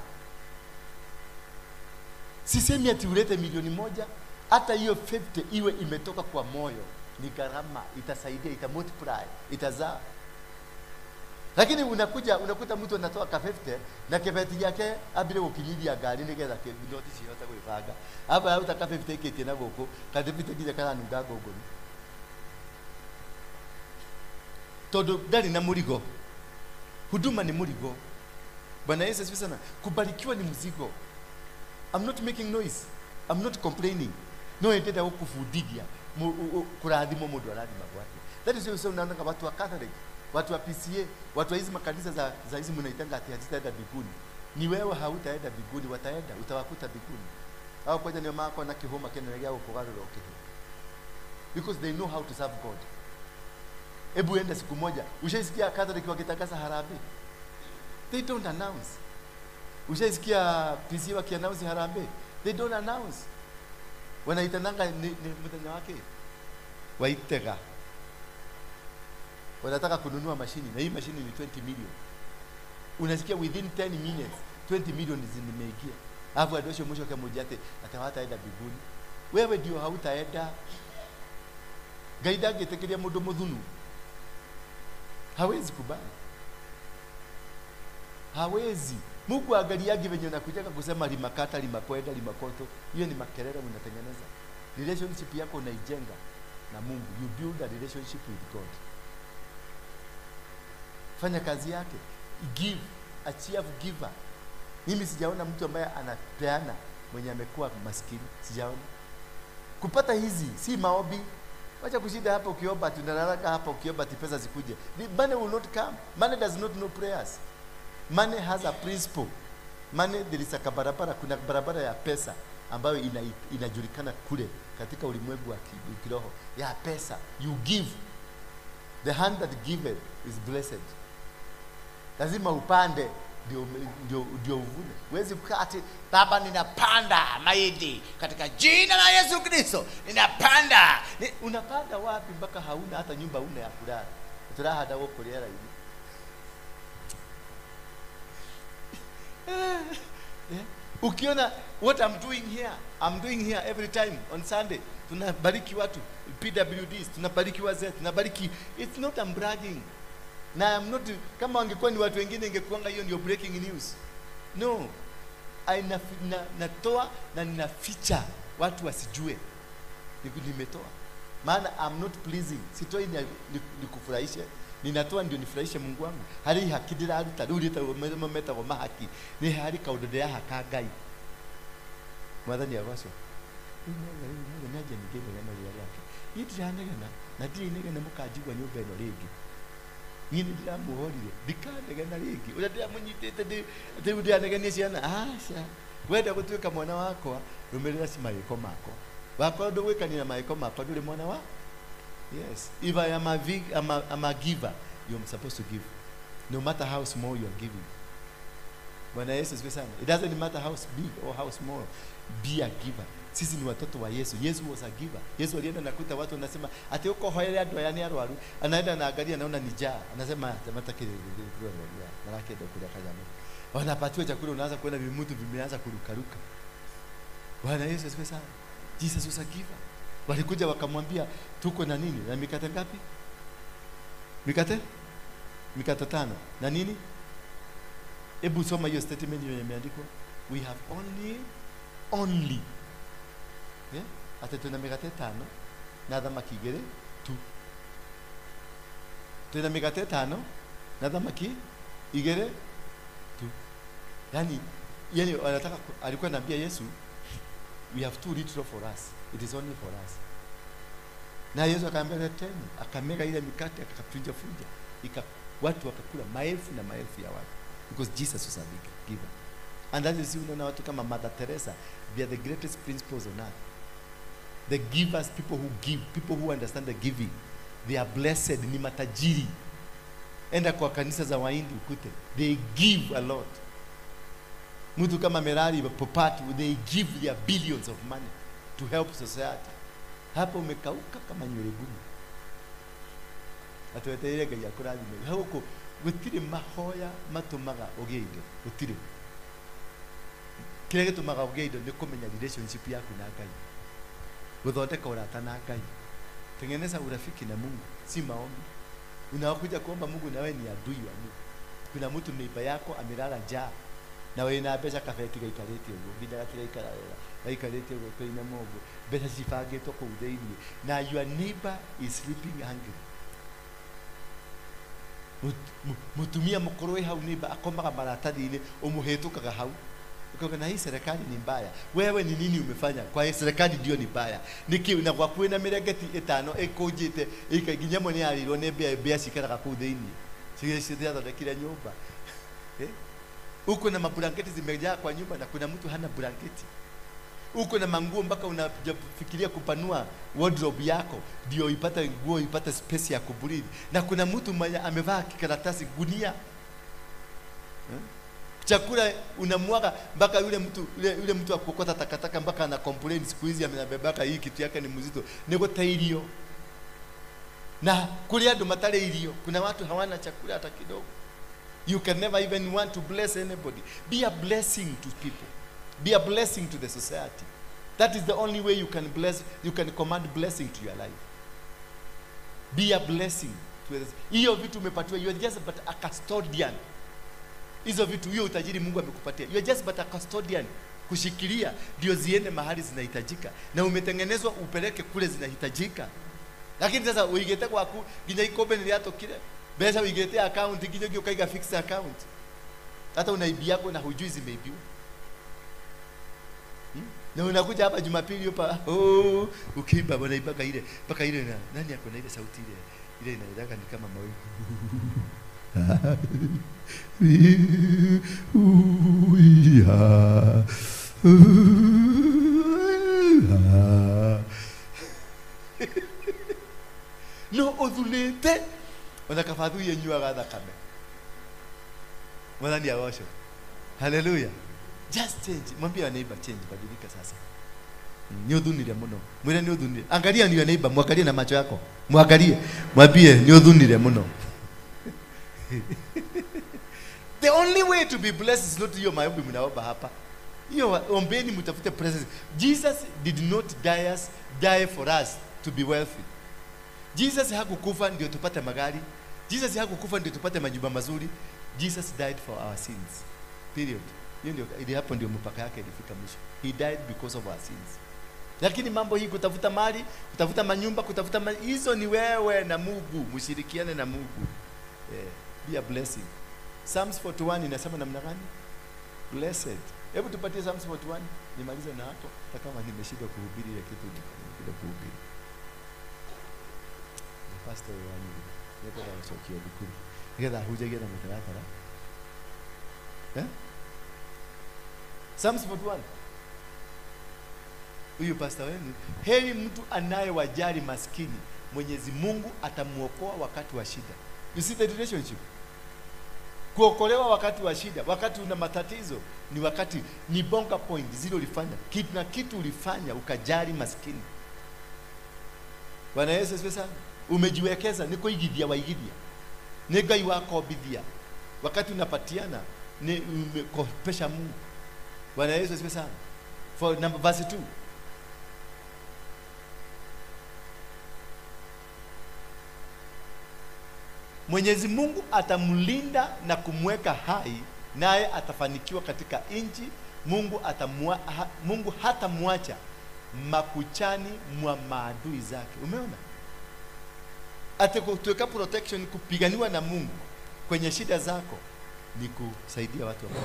B: Sisemi ati ulete milioni 1, hata hiyo 50 iwe imetoka kwa moyo, ni gharama, itasaidia, ita multiply, itazaa. Lakini unakuja unakuta mtu anatoa ka 50 na kebeti yake abire gukinyiria ngari nigetha noti cihote gwibanga. Hapa aruta ka 50 ikitie na guku, ka 50 nginya karanunga ngũngũni. Tondu ndari na murigo. Huduma ni murigo. Bwana Yesu asifiwe sana. Kubarikiwa ni mzigo. I'm not making noise. I'm not complaining. No ndenda gukubundithia kurathimwo mundu arathimagwo atia. That is why unaona watu wa Catholic, watu wa PCA, watu wa hizi makanisa za hizi mnaitanga ati hazitaenda mbinguni. Ni wewe hautaenda mbinguni, wataenda, utawakuta mbinguni. Hao kwanza ni mako na kihoma kinene gya gukugarura ukihe. Because they know how to serve God. Hebu enda siku moja, ushaisikia Catholic wakitangaza harambee? They don't announce. Ushaisikia PCA wakiannounce harambee? They don't announce. Wanaitananga ni muthenya wake waitega. Wanataka kununua mashini na hii mashini ni 20 million. Unasikia within 10 minutes 20 million zimeingia. Alafu adosho mwisho kama ati hawataenda mbinguni. Wewe ndio hautaenda. Ngai ndangĩtĩkĩria mũndũ mũthunu. Hawezi kubali. Hawezi. Mungu angaliagi venye unakujaga kusema limakata, limakwenda, limakoto. Hiyo ni makelele unatengeneza. Relationship yako unaijenga na Mungu. You build a relationship with God. Fanya kazi yake. Give. A cheerful giver. Mimi sijaona mtu ambaye anapeana mwenye amekuwa maskini. Sijaona. Kupata hizi si maombi. Wacha kushinda hapa ukiomba, tunalalaka hapa ukiomba ati pesa zikuje. The money will not come. Money does not know prayers. Money has a principle. Money, there is a barabara, kuna barabara ya pesa ambayo inajulikana kule katika ulimwengu wa kiroho ya pesa. You give. The hand that giveth is blessed. Lazima upande ndio uvune. Huwezi kukaa ati
C: Baba ninapanda mahindi katika jina la Yesu Kristo. Ninapanda.
B: Unapanda wapi mpaka hauna hata nyumba una ya kulala? Turahada woko lera hivi. Yeah. Ukiona what I'm doing here, I'm doing here every time on Sunday. Tunabariki watu, PWDs, tunabariki wazee, tunabariki. It's not I'm bragging. Na I'm not, kama wangekuwa ni watu wengine ingekuanga hiyo ndio breaking news. No. Natoa na ninaficha watu wasijue. Nimetoa. Maana I'm not pleasing. Sitoi nikufurahishe. Ninatoa ndio nifurahishe Mungu wangu. Hari hakidira aruta ruri ta meta go mahaki. Ni hari kaundu ndĩrahaka Ngai. Mwathani agocwo. Nĩ aje ningĩ rĩa rĩake. Niĩ ndiranegena na ndirĩ inegene mũkanjigua nyũmba ĩno rĩngĩ. Niĩ nĩ ndĩramuhorire ndikanegena rĩngĩ. Ũrĩa ndĩramũnyitĩte rĩu ndĩranegenia ciana. Aca. Wenda gũtuĩka mwana wakwa, rũmĩrĩra magĩko makwa. Wakorwo ndũgwĩkania na magĩko makwa ndũrĩ mwana wa? Yes. If I am a giver, you're supposed to give. No matter how small you are giving. Bwana Yesu asifiwe sana. It doesn't matter how big or how small. Be a giver. Sisi ni watoto wa Yesu. Yesu was a giver. Yesu alienda nakuta watu wanasema ati uko hoere andu aya ni arwaru. Anaenda na angalia anaona ni njaa. Anasema matake marake ndio kula kanyama. Wanapatiwa chakula unaanza kuona vimutu vimeanza kurukaruka. Bwana Yesu asifiwe sana. Jesus was a giver. Walikuja wakamwambia tuko na nini? Na mikate ngapi? Mikate? Mikate 5. Na nini? Hebu soma hiyo statement yenye imeandikwa. We have only. Yeah? Ate tuna mikate 5 na thamaki 2 tu. Tuna mikate 5 na thamaki 2 tu. Yani anataka alikuwa anambia Yesu we have too little for us. It is only for us. Na Yesu akaambia leteni, akamega ile mikate akafunja funja. Watu wakakula maelfu na maelfu ya watu. Because Jesus was a big giver. And that is unaona watu kama Mother Teresa, they are the greatest principles on earth. The givers, people who give, people who understand the giving, they are blessed, ni matajiri. Enda kwa kanisa za Wahindi ukute, they give a lot. Mtu kama Merari Popatu, they give their billions of money to help society. Hapo umekauka kama nywele gumu. Atuweteire Ngai akũrathime. Huko gũtirĩ mahoya matũmaga ũgĩe indo, gũtirĩ. Kĩrĩa gĩtũmaga ũgĩe indo nĩ kũmenya relationship yaku na Ngai. Gũthondeka ũrata na Ngai. Tengeneza urafiki na Mungu, si maombi. Unakuja kuomba Mungu na wewe ni adui wa Mungu. Kuna mtu neighbor yako amelala njaa. Na wewe na mbeca kabeti gaikarĩte ũguo nginya gatigaikara wega gaikarĩte ũguo kwĩna mũguo mbeca cibangĩtwo kũu thĩinĩ na your neighbor is sleeping hungry. Mutumia mũkũrũ wĩ hau neighbor akomaga maratathi-inĩ ũmũhĩtũkaga hau ukaona na hii serikali ni mbaya. Wewe ni nini umefanya kwa hii serikali ndio ni mbaya? Niki na gwaku na mĩrengeti 5 ĩkũnjĩte nginya mwene yarirwo nĩ mbĩa cikaraga kũu thĩinĩ ciathondekire nyũmba. Uko na mablanketi zimejaa kwa nyumba na kuna mtu hana blanketi. Uko na manguo mpaka unafikiria kupanua wardrobe yako ndio ipate nguo, ipate space ya kubreathe. Na kuna mtu mwenye amevaa kikaratasi gunia. Chakula unamwaga mpaka yule mtu yule mtu akukota takataka mpaka ana complain siku hizi amenabebaka hii kitu yake ni mzito. Nigute irio. Na kuli andu matare irio. Kuna watu hawana chakula hata kidogo. You can never even want to bless anybody. Be a blessing to people. Be a blessing to the society. That is the only way you can bless, you can command blessing to your life. Be a blessing to others. Hiyo vitu umepatiwa, you are just but a custodian. Hizo vitu, hiyo utajiri Mungu amekupatia, you are just but a custodian. Kushikilia ndio ziende mahali zinahitajika, na umetengenezwa upeleke kule zinahitajika. Lakini sasa uigete kwaku nginya ikombe niliatokire mbeca uigete account nginya ukaiga fixed account, hata unaibi yako na hujui zimeibiwa. Na unakuja hapa Jumapili hapa, oh, ukiimba wanaibaka ile mpaka ile na nani yako na ile sauti ile ile inaendaka ni kama mawingu. No othulite ona kabathu yenyuaga thakame. Mwathani agocwo. Hallelujah. Just change. Mwambie neighbor change, badilika sasa. Ni uthunire muno. Mwire ni uthunire. Angalia ni neighbor, mwangalie na macho yako. Mwangalie. Mwambie ni uthunire muno. The only way to be blessed is not hiyo maombi mnaomba hapa. Hiyo ombeni mtafute presence. Jesus did not die for us to be wealthy. Jesus hakukufa ndio tupate magari. Jesus hakukufa ndio tupate majumba mazuri. Jesus died for our sins. Period. Hiyo ndio ili hapo ndio mpaka yake ilifika mwisho. He died because of our sins. Lakini mambo hii kutafuta mali, kutafuta manyumba, kutafuta mali, hizo ni wewe na Mungu, mshirikiane na Mungu. Be a blessing. Psalms 41 inasema namna gani? Blessed. Hebu tupatie Psalms 41 nimalize na hapo, hata kama nimeshindwa kuhubiri ile kitu nimeshindwa kuhubiri. The pastor wangu niko na sokio dukuru. Nigetha hujagia na mtaratara. Psalms 41. Huyu pastor wenu, heri mtu anayewajali maskini, Mwenyezi Mungu atamuokoa wakati wa shida. You see the relationship? Kuokolewa wakati wa shida, wakati una matatizo, ni wakati ni bonga point zile ulifanya. Kitu na kitu ulifanya ukajali maskini. Bwana Yesu asifiwe sana. Umejiwekeza ni kuigithia waigithia. Ni Ngai wakobithia. Wakati unapatiana ni umekopesha Mungu. Bwana Yesu asifiwe sana. For number verse 2. Mwenyezi Mungu atamlinda na kumweka hai, naye atafanikiwa katika nchi. Mungu hatamwacha makuchani mwa maadui zake. Umeona? Atakuweka protection, kupiganiwa na Mungu kwenye shida zako ni kusaidia watu ambao